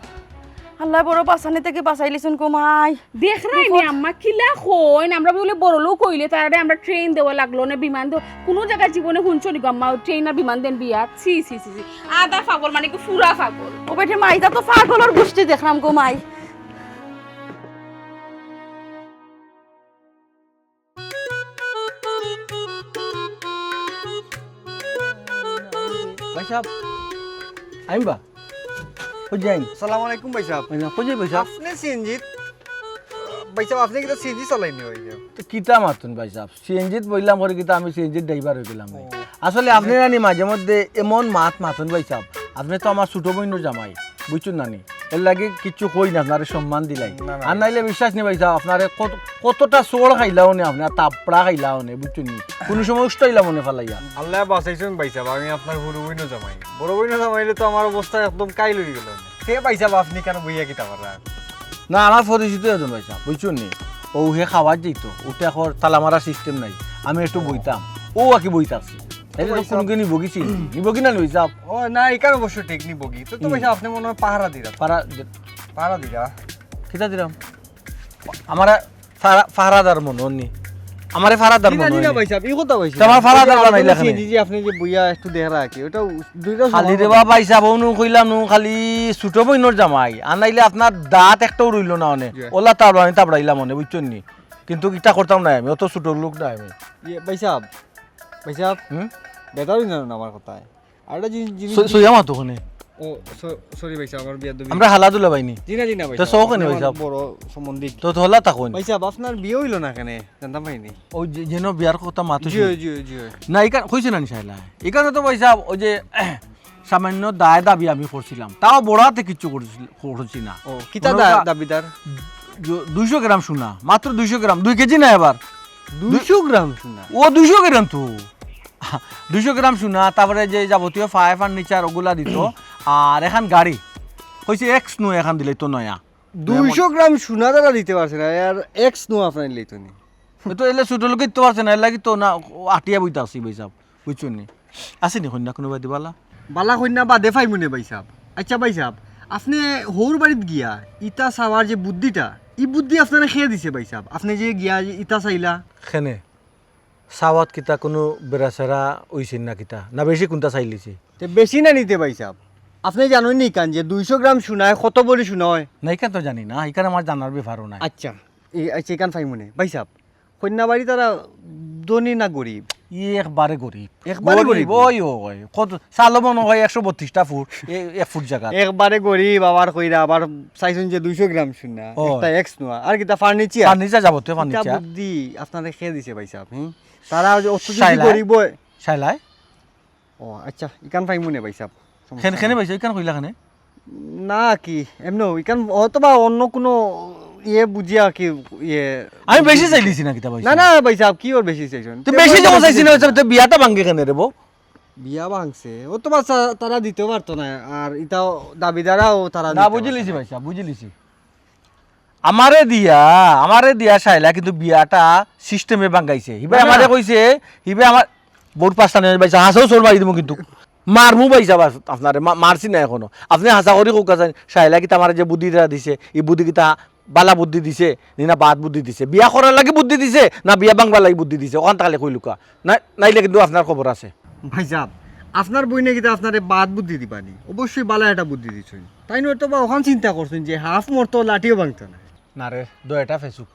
আল্লাহ বড় পাশানি থাকি বাঁচাইলিছইন গো মাই। দেখরায় নি বিপদ। আম্মা, কিলা কইন, আমরা বলে বড় লোক অইলে তারারে আমরা ট্রেন দেওয়া লাগলো না, বিমান দেওয়া, কুনু জাগাত জীবনে হুনছো নি গো আম্মা, ট্রেন আর বিমান দেন বিয়া? ছি, ছি, ছি, ছি। আধা পাগল মানে কি পুরা পাগল। ও বেটি মাই, ইটা তো পাগলর গুষ্টি দেখরাম গো মাই। ভাইসাব, আইমবা। কই যাইন? আসসালামু আলাইকুম ভাইসাব। ভাইসাব, কই যাই ভাইসাব? আপনে সিএনজি? ভাইসাব, আপনে কিতা সিএনজি চালাইন নি ভাইসাব? তো কিতা মাতইন ভাইসাব? সিএনজিত বইলাম করি কিতা আমি সিএনজির ড্রাইভার অইগেলাম নি? ও। আসলে আপনে জানি মাঝে মধ্যে এমন মাত মাতইন ভাইসাব, আপনে তো আমার ছোট বইনর জামাই। বুঝছইন না নি? এর লাগি কিচ্ছু কই না, আপনারে সম্মান দিলাই। না, না। আর নাইলে বিশ্বাস নি ভাইসাব, আপনারে কত, কতটা চড় খাইলাম নে আপনে, আর থাপড়া খাইলাম নে, বুঝছইন নি? কুনু সময় উষ্টাইলাম নে ফালাইয়া। আল্লায় বাঁচাইছইন ভাইসাব, আমি আপনার হুরু বইনর জামাই। বড় বইনর জামাই অইলে তো আমার অবস্থা একদম কাইল অইগেলো। হে ভাইসাব, আপনে কেনে বইয়া কিতা কররা? না, আমার পরিচিত একজন ভাইসাব, বুঝছইন নি? অউ হে খাওয়াত যাইতো, উঠে এখন তালা মারা সিস্টেম নাই, আমি একটু ও। বইতাম, অউ আর কি বইতাছি। তাইলে তো ভাইসাব। কুনু নিবগি চিনি, নিবগি না নি ভাইসাব? ও না, ইখান অবশ্য ঠিক নিবগি। তো, তো হুম। ভাইসাব, আপনে মনে হয় পাহারা দিরা। পাহারা দি-, পাহারা দিরা। কিতা দিরাম? আমারে পাহারা-, পাহারাদার মনো অর নি? আমারে পাহারাদার জি না, মনো জি না অর নি? ভাইসাব, ই কথা ভাইসাব। তো আমার পাহারাদার ওই যে বানাইলা আমার কেনে? জি, জি, আপনে যে বইয়া একটু দেখরা আর কি, ওটা দুইটা খালি রে বা ভাইসাব, অউ নু কইলাম নু খালি ছোট বইনর জামাই, আর নাইলে আপনার দাঁত একটাও রইলো না অনে। জি। অলা তাবড়ানি তাবড়াইলাম অনে, বুঝছইন নি? কিন্তু ইটা করতাম না আমি, অত ছোট লোক না আমি। ইয়ে, ভাইসাব, ভাইসাব, হুম? বেজার অইন না আমার কথায়। আর একটা জিনিস, জিনিস সই-, সইয়া মাতো কেনে? ও, স-, sorry ভাইসাব, আমার বিয়াদবি। আমরা হালা দুলাভাই নি? জি না, জি না তো ভাইসাব, সৌ কেনে আপনে আমার ভাইসাব? বড় সম্বন্ধিক। তো, তো হলা তা কইন। ভাইসাব, আপনার বিয়া অইলো না কেনে? জানতাম পারিনি। অউ যে, যেন বিয়ার কথা মাতো জি, শুনি। জি, জি। না, ইখান কইছে না নি শাইলা? ইখান তো ভাইসাব, অউ যে, সামান্য দায় দাবি আমি করছিলাম, তাও বড় আতে কিচ্ছু করছি, করছি না। ও, কিতা মনে দা-, হয় দাবিদার? দু-, দুইশো গ্রাম সোনা, মাত্র দুইশো গ্রাম, দুই কেজি না এবার। দুইশো গ্রাম সোনা? ও, দুইশো গ্রাম তো। দুইশো গ্রাম সোনা, তারপরে যে যাবতীয় ফায় furniture ওগুলা দিত, আর এখান গাড়ি। কইছে এক্স নয়, এখান দিলে তো নয়া। দুইশো গ্রাম সোনা তারা দিতে পারছে না, আর এক্স নয় আপনার দিলে তো নি। এ তো এলে ছোট লোকে দিতে পারছে না, এর লাগি তো না, আটিয়া বইতা আছি ভাইসাব, বুঝছইন নি? আছে নি কইন্যা কুনুবায়দি বালা? বালা কইন্যা বাদে পাইমুনে ভাইসাব। আচ্ছা ভাইসাব, আপনে হউর বাড়িত গিয়া ইতা চাওয়ার যে বুদ্ধিটা, ই বুদ্ধি আপনারে কে দিছে ভাইসাব? আপনে যে গিয়া ইতা চাইলা? কেনে? চাওয়াত কিতা কুনু বেড়াছেড়া অইছে না কিতা? না বেশি কুনটা চাইলিছে? তে বেশি না নিতে ভাইসাব। আপনে জানইন নি ইখান যে দুইশো গ্রাম সোনায় কত ভরি সোনা অয়? না, ইখান তো জানি না, ইখান আমার জানার ব্যাপারও নাই। আচ্ছা, ই-, আচ্ছা, ইখান পাইমুনে। ভাইসাব, কইন্যা বাড়ি তারা ধনী না গরিব? ই একবারে গরিব। একবারে গরিব? গরিব, ওই, ওই। কত, চালো মনো হয় একশো বত্রিশটা ফুট, এ-, এক ফুট জাগা। একবারে গরিব, আবার কইরা, আবার চাইছইন যে দুইশো গ্রাম সোনা, ও। একটা এক্স নয়, আর কিতা furniture? Furniture যাবতীয় ইতা furniture। বুদ্ধি আপনারে কে দিছে ভাইসাব, হুম? তারা যে অত যদি শাইলায়? গরিব অয়। শাইলায়? ও, আচ্ছা, ইখান পাইমুনে ভাইসাব। সমস্যা কেন, কেন নাই। ভাইসাব, ইখান কইলা কেনে? না কি, এমনে ইখান অথবা অন্য কুনু ইয়ে বুঝিয়া কি, ইয়ে আমি বেশি চাইলিছি না কিতা ভাইসাব? না, না ভাইসাব, কিওর বেশি চাইছইন? তো তে বেশি যখন চাইছি না, তো বিয়াটা ভাঙ্গে কেনে রে বউ? বিয়া ভাঙছে, অথবা তা-, তারা দিতেও পারতো না, আর ইতাও দাবিদারাও তারা না, দিতে পারতো বুঝিলিছি না। ভাইসাব, বুঝিলিছি। আমারে দিয়া, আমারে দিয়া শাইলা কিন্তু বিয়াটা system এ ভাঙ্গাইছে। হিবায় না। আমারে কইছে, হিবায় আমার বউর পাঁচটা নেই ভাইসাব, হাছাউ চড় মারি দিমু কিন্তু। মারমু ভাইসাব আপ-, আপনারে, মা-, মারছি না এখনো। আপনে হাছা করি কউক্কা চাইন, শাইলা কিতা আমারে যে বুদ্ধি দিরা দিছে, ই বুদ্ধি কিতা বালা বুদ্ধি দিছে, নি না বাদ বুদ্ধি দিছে? বিয়া করার লাগি বুদ্ধি দিছে, না বিয়া ভাঙবার লাগি বুদ্ধি দিছে? অখান থাকলে কইলউক্কা। না, নাইলে কিন্তু আপনার খবর আছে। ভাইসাব, আপনার বইনে কিতা আপনারে বাদ বুদ্ধি দিবা নি? অবশ্যই বালা একটা বুদ্ধি দিছইন। তাইন অয়তো বা অখান চিন্তা করছইন যে হাফ মরতো লাঠিও ভাঙতো না। না রে, দয়াটা ফেসুক।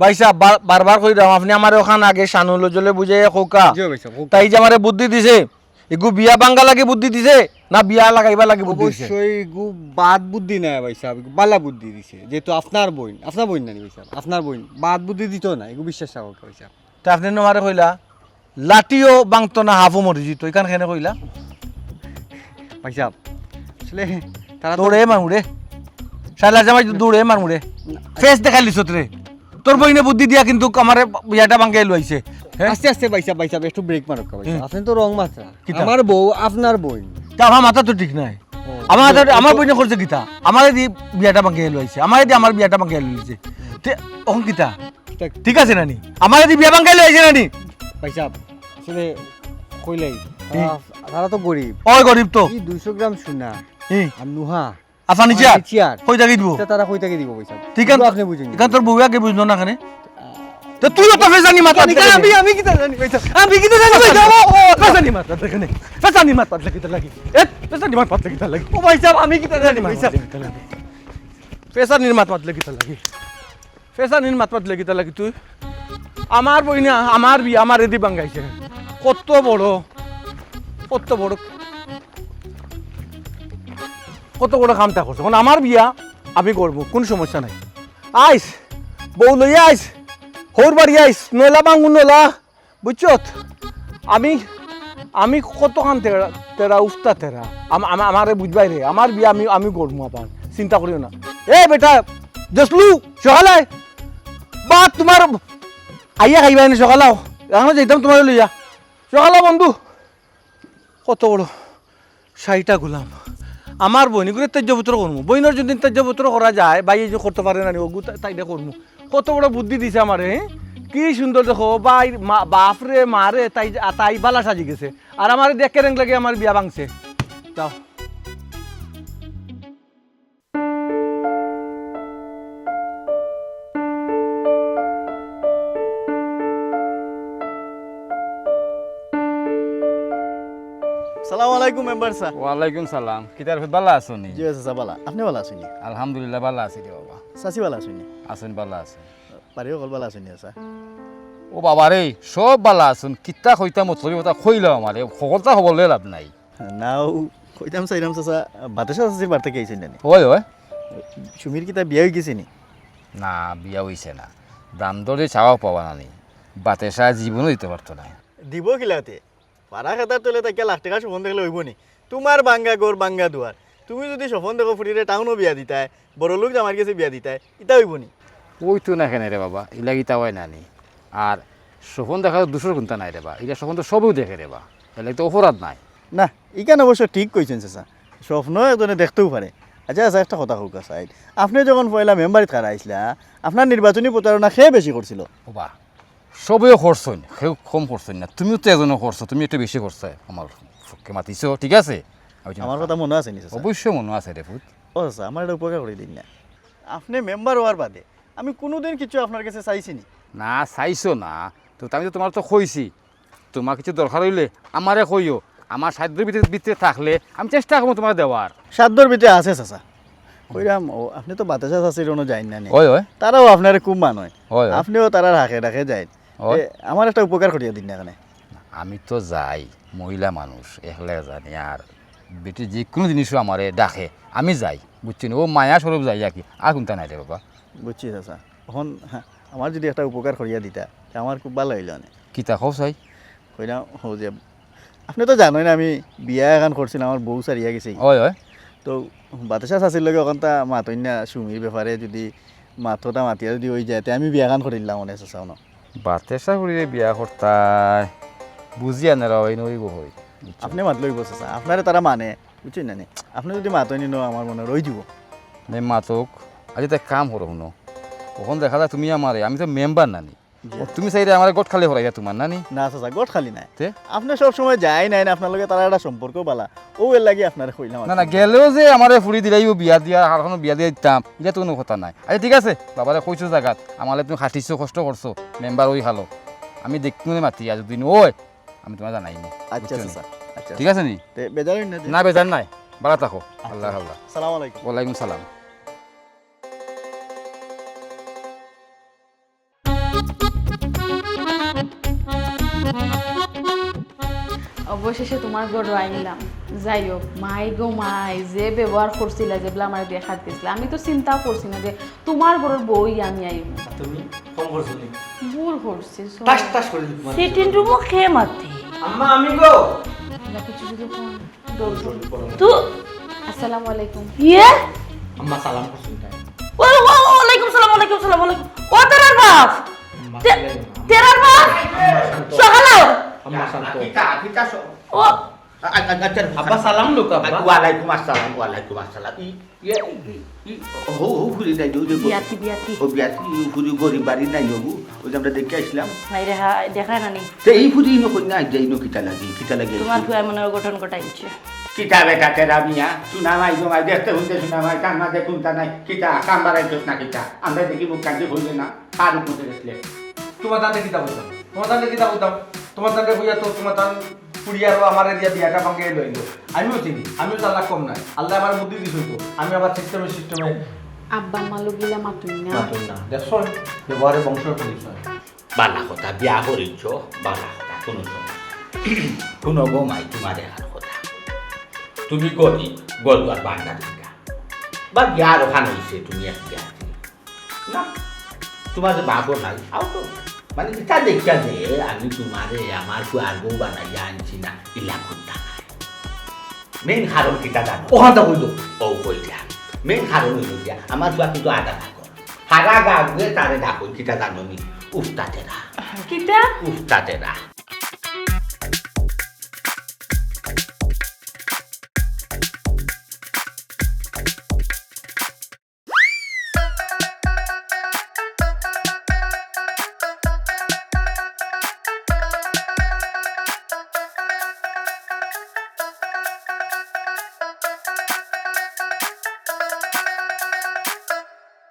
ভাইসাব, বার-, বারবার কইরাম, আপনে আমারে অখান আগে শানুল জলে বুঝাইয়া কউক্কা। জি ভাইসাব, কউক্কা। তাই যে আমারে বুদ্ধি দিছে, ইগু বিয়া ভাঙ্গা লাগি বুদ্ধি দিছে, না বিয়া লাগাইবা লাগি বুদ্ধি দিছে? অবশ্যই ইগু বাদ বুদ্ধি নায় ভাইসাব, ইগু বালা বুদ্ধি দিছে। যেহেতু আপনার বইন, আপনার বইন না নি ভাইসাব, আপনার বইন, বাদ বুদ্ধি দিতো না, ইগু বিশ্বাস রাখউক্কা ভাইসাব। তে আপনে নু আমারে কইলা, লাঠিও ভাঙতো না, হাফও মরি যিতো, ইখান কেনে কইলা? ভাইসাব, আসলে তারা তো দৌড়ে মারমু রে। শালা জামাই তো দৌড়ে মারমু রে। না। ফেস দেখাইলিছত রে। তোর বইনে বুদ্ধি দিয়া কিন্তু আমারে বিয়াটা ভাঙ্গাই লইছে। হ্যাঁ? আস্তে আস্তে ভাইসাব, ভাইসাব, একটু ব্রেক মারুক্কা ভাইসাব। হুম। আপনে তো রং মাতরা। কিতা? আমার বউ আপনার বইন। তে আমার মাথা তো ঠিক নাই। ও, আমার মাথা, ও, আমার ও। বইনে করছে কিতা? আমারে দি বিয়াটা ভাঙ্গাই লইছে। আমারে দি আমার বিয়াটা ভাঙ্গাই লইছে। তে অখন কিতা? কিতা? ঠিক আছে নানি? আমারে দি বিয়া ভাঙ্গাই লইছে নানি? ভাইসাব, আসলে কইলাই, হুম। তারা, তারা তো গরিব। ওই গরিব তো। এই দুইশো গ্রাম সোনা হুম। আর নুহা আচ্ছা, নিচে আর। নিচে আর। কই থাকি দিব? তে তারা কই থাকি দিব ভাইসাব? ঠিক আছে। আপনে বুঝইন। ইখান তোর বউ আগে বুঝলো না কেনে? তো তুই অত ফেসানি মাত মাতলে কেনে? আমি, আমি কিতা জানি ভাইসাব? আমি কিতা জানি ভাইসাব? ও, ও, ও। ফেসানি মাত মাতলে কেনে? ফেসানি মাত মাতলে কিতা লাগি? এ, ফেসানি মাত মাতলে কিতা লাগি? ও ভাইসাব, আমি কিতা জানি ভাইসাব? ফেসানির মাত মাতলে কিতা লাগি? ফেসানির মাত মাতলে কিতা লাগি তুই? আমার বইনে, আমার বিয়া, আমারে দি ভাঙ্গাইছে। কত বড়, কত বড়, কত বড় কামটা করছে। অখন আমার বিয়া আমি করমু, কুনু সমস্যা নাই। আইস, বউ লইয়া আইস, হউর বাড়ি আইস, নলা ভাঙ্গু নলা, বুঝছত? আমি, আমি কতখান তেরা, তেরা উস্তা তেরা। আম-, আম-, আমারে বুঝবায় রে, আমার বিয়া আমি, আমি করমু আবার, চিন্তা করিও না। এ বেটা, জসলু, সকালে আয়। বা তুমার আইয়া খাইবায় নি সকালে আও। অখন যাইতাম তুমারে লইয়া। সকালে আও বন্ধু। কত বড় শাড়িটা গুলাম। আমার বইনগুরে তেজ্জপুত্র করমু। বইনর যদি তেজ্জপুত্র করা যায়, ভাইয়ে যদি করতে পারে না নি, ওগু তা-, তাইলে করমু। কত বড় বুদ্ধি দিছে আমারে, হ্যাঁ? কি সুন্দর দেখো, ভাই, মা, বাফরে, মারে, তাই, তাই বালা সাজি গেছে। আর আমারে দেখে রেং লাগে আমার বিয়া ভাঙছে। যাও। সালাম আলাইকুম মেম্বার সাব। ওয়ালাইকুম সালাম। কিতা রে পুত, বালা আছো নি? জি চাচা, বালা। আপনে বালা আছইন নি? আলহামদুলিল্লাহ, বালা আছি রে বাবা। চাচি বালা আছইন নি? আছইন, বালা আছইন। বাড়ির হকল বালা আছইন নি চাচা? ও বাবা রে, সব বালা আছইন। কিতা কইতাম মতলবি কথা কইলাও আমারে। হকলতা খবর লইয়া লাভ নাই। না, অউ কইতাম চাইরাম চাচা, বাতেশা চাচির বাড়ি থাকি আইছইন নি? অয়, অয়। সুমির কিতা বিয়া অইগেছে নি? না, বিয়া অইছে না। দাম দরে চাওয়া পাওয়া না নি। বাতেশা জীবনও দিতে পারতো না। দিব কিলাতে? পারা খেতার তলে থাকিয়া লাখ টেকা স্বপন দেখলে অইবো নি? তুমার ভাঙ্গা ঘর, ভাঙ্গা দুয়ার। তুমি যদি স্বপন দেখো ফুরিরে টাউনো বিয়া দিতায়, বড় লোক জামাইর গেছে বিয়া দিতায়, ইতা অইবো নি? অইতো না কেনে রে বাবা, ইলা কিতা অয় না নি। আর স্বপন দেখার দোষর কুন্তা নাই রে বা, ইলা স্বপন তো সবেউ দেখে রে বা, ইলা তো অপরাধ নাই। না, ইখান অবশ্য ঠিক কইছইন চাচা, স্বপ্ন একজনে দেখতেও পারে। আচ্ছা, আচ্ছা, একটা কথা কউক্কা চাই, আপনে যখন পয়লা মেম্বারিত খাড়া আইছলা, আপনার নির্বাচনী প্রচারণা কে বেশি করছিল? ও বা, সবেউ করছইন, কেউ কম করছইন না। তুমিও তো একজনে করছো, তুমি একটু বেশি করছো, আমার পক্ষে মাতিছো, ঠিক আছে? আমি তো আমার কথা মনো আছে নি চাচা? অবশ্যই মনো আছে রে পুত। ও চাচা, আমার একটা উপকার করি দিন না। আপনে মেম্বার অওয়ার বাদে আমি কুনুদিন কিচ্ছু আপনার গেছে চাইছি নি। না, চাইছো না। তো আমি তো তুমারে তো কইছি, তুমার কিচ্ছু দরকার অইলে আমারে কইও, আমার সাধ্যর ভিতরে, ভিতরে থাকলে আমি চেষ্টা করমু তুমারে দেওয়ার। সাধ্যর ভিতরে আছে চাচা। কইরাম, ও, আপনে তো বাতেশা চাচির অনো যাইন না নি? অয়, অয়। তারাও আপনারে খুব মানইন। অয়, অয়। আপনেও তারার হাকে ডাকে যাইন। অয়। এ, আমার একটা উপকার করিয়া দিন না কেনে? আমি তো যাই, মহিলা মানুষ, একলা যাই নি। আর বেটি যে কুনু জিনিসও আমারে ডাকে, আমি যাই, বুঝছো নি? অউ মায়া স্বরূপ যাই আর কি, আর কুন্তা নাই রে বাবা। বুঝছি চাচা। অখন, হ্যাঁ, আমার যদি একটা উপকার করিয়া দিতা, তে আমার খুব ভালা অইলো অনে। কিতা কও চাই? কইরাম, অউ যে, আপনে তো জানইন আমি বিয়া এখান করছিলাম, আমার বউ ছাড়িয়া গেছে। অয়, অয়। তো বাতেশা চাচির লগে অখানতা মাতইন না সুমির ব্যাপারে, যদি মাততা মাতিয়া যদি অই যায়, তে আমি বিয়া এখান করিলাম অনে চাচা অনো। বাতেশা ফুরিরে বিয়া করতায়, বুঝিয়া নেরা অই নইবো অই। আপনে মাতলে অইবো চাচা, আপনারে তারা মানে, বুঝছইন না নি? আপনে যদি মাতইন নি, আমার মনো রই যিবো। নে মাতউক, আচ্ছা তে কাম করো হুনো। অখন দেখা যায় তুমি আমারে, আমি তো মেম্বার না নি। জি। ও, তুমি চাইরে আমারে গট খালি করাইয়া তুমার না নি? না চাচা, গট খালি নায়। তে? আপনে সব সময় যাইন আইন, আপনার লগে তারার একটা সম্পর্ক ভালা। অউ এর লাগি আপনারে কইলাম আর না, না, কি। গেলেও যে আমারে ফুরি দিলাইবো বিয়া দিয়া, আর কুনু বিয়া দিয়া দিতাম, ইটা তো কুনু কথা নায়। আচ্ছা, ঠিক আছে, বাবারে কইছো জাগাত, আমারে তুমি খাটিছো, কষ্ট করছো, মেম্বার অই খালো। আমি দেখমু নে মাতিয়া, যদি অয়, আমি তুমারে জানাইমু। আচ্ছা, বুঝছো নি? চাচা। আচ্ছা, ঠিক আছে নি? তে বেজার অইন না যে? না, বেজার নায়। ভালা থাকো। আচ্ছা। আল্লাহ হাফেজ। সালাম আলাইকুম। ওয়ালাইকুম সালাম। অবশেষে তুমার ঘরো আইলাম। যাই হোক, মাই গো মাই, যে ব্যবহার করছিলা, যেবলা আমারে দেখাত গেছলা, আমি তো চিন্তাও করছি না যে তুমার ঘরর বউ অইয়া আমি আইমু। তুমি কম করছো নি? ভুল করছি, sorry। টাস টাস করি দিত মানে। সিটিং রুমো কে মাতে? আম্মা, আমি গো। না, কিছু যদি কম। তো, আসসালামু আলাইকুম। ইয়ে? আম্মা, সালাম করছইন তাই। ওয়া-, ওয়া-, ওয়ালাইকুম আসসালামু আলাইকুম, আসসালামু আলাইকুম। ও তেরার বাপ। তে-, তেরার বাপ। সকালো। আম্মা শান্ত। কিতা কিতা সব ও আচ্ছা আব্বা সালাম লুক আব্বা। ওয়ালাইকুম আসসালাম ওয়ালাইকুম আসসালাম ই ইয়ে ই ই হো হো ফুরি নাই যে বিয়াতি, বিয়াতি। ও বিয়াতি ফুরি গরিব বাড়ি নাই হবু ওই যে আমরা দেখে আসলাম নাই রে, হ্যাঁ, দেখা না নি। তে এই ফুরি ইনো কই না যাই ইনো কিতা লাগি কিতা লাগি তোমার ফুয়া মনে হয় গঠন কটাইছে। কিতা বেটা তেরা মিয়া সুনা মাই জমাই দেখতে হুনতে সুনা মাই কান না দেখুন তা নাই কিতা কাম বাড়াই দোষ না কিতা আমরা দেখি মুখ কান্দি হইলে না কার উপরে গেছলে তোমার তাতে কিতা বলতাম তোমার তাতে কিতা বলতাম তোমার তাতে কইয়া তো তোমার তান পুড়িয়ারও আমার দিয়া বিয়াটা ভাঙে লইল। আমিও চিনি, আমিও চালাক কম নাই। আল্লাহ আমার বুদ্ধি দিছই তো, আমি আবার সিস্টেমে সিস্টেমে আব্বা আম্মা লগ ইলা মাতুন না। মাতুন না। দেখছো, ব্যবহারে বংশর পরিচয়। বালা কথা বিয়া করিছ বালা কথা কোনো সমস্যা নাই। শুনো গো মাই তোমার এখান কথা তুমি গরিব গরু আর বান্ডা দিলা বা বিয়ার ওখান হইছে তুমি এক বিয়া না তোমার যে বাপও নাই আও তো মানে কিতা দেখা যে আমি তোমারে আমার ফুয়ার বউ বানাইয়া আনছি না ইলা কথা নাই মেইন কারণ কিতা জানো ওখানটা কইতো। ও কইলা মেইন কারণ হইল যে আমার ফুয়া কিন্তু আধা ভাগর হারা গাঁওয়ে তারে ডাকই কিতা জানো নি উস্তাদেরা কিতা? উস্তাদেরা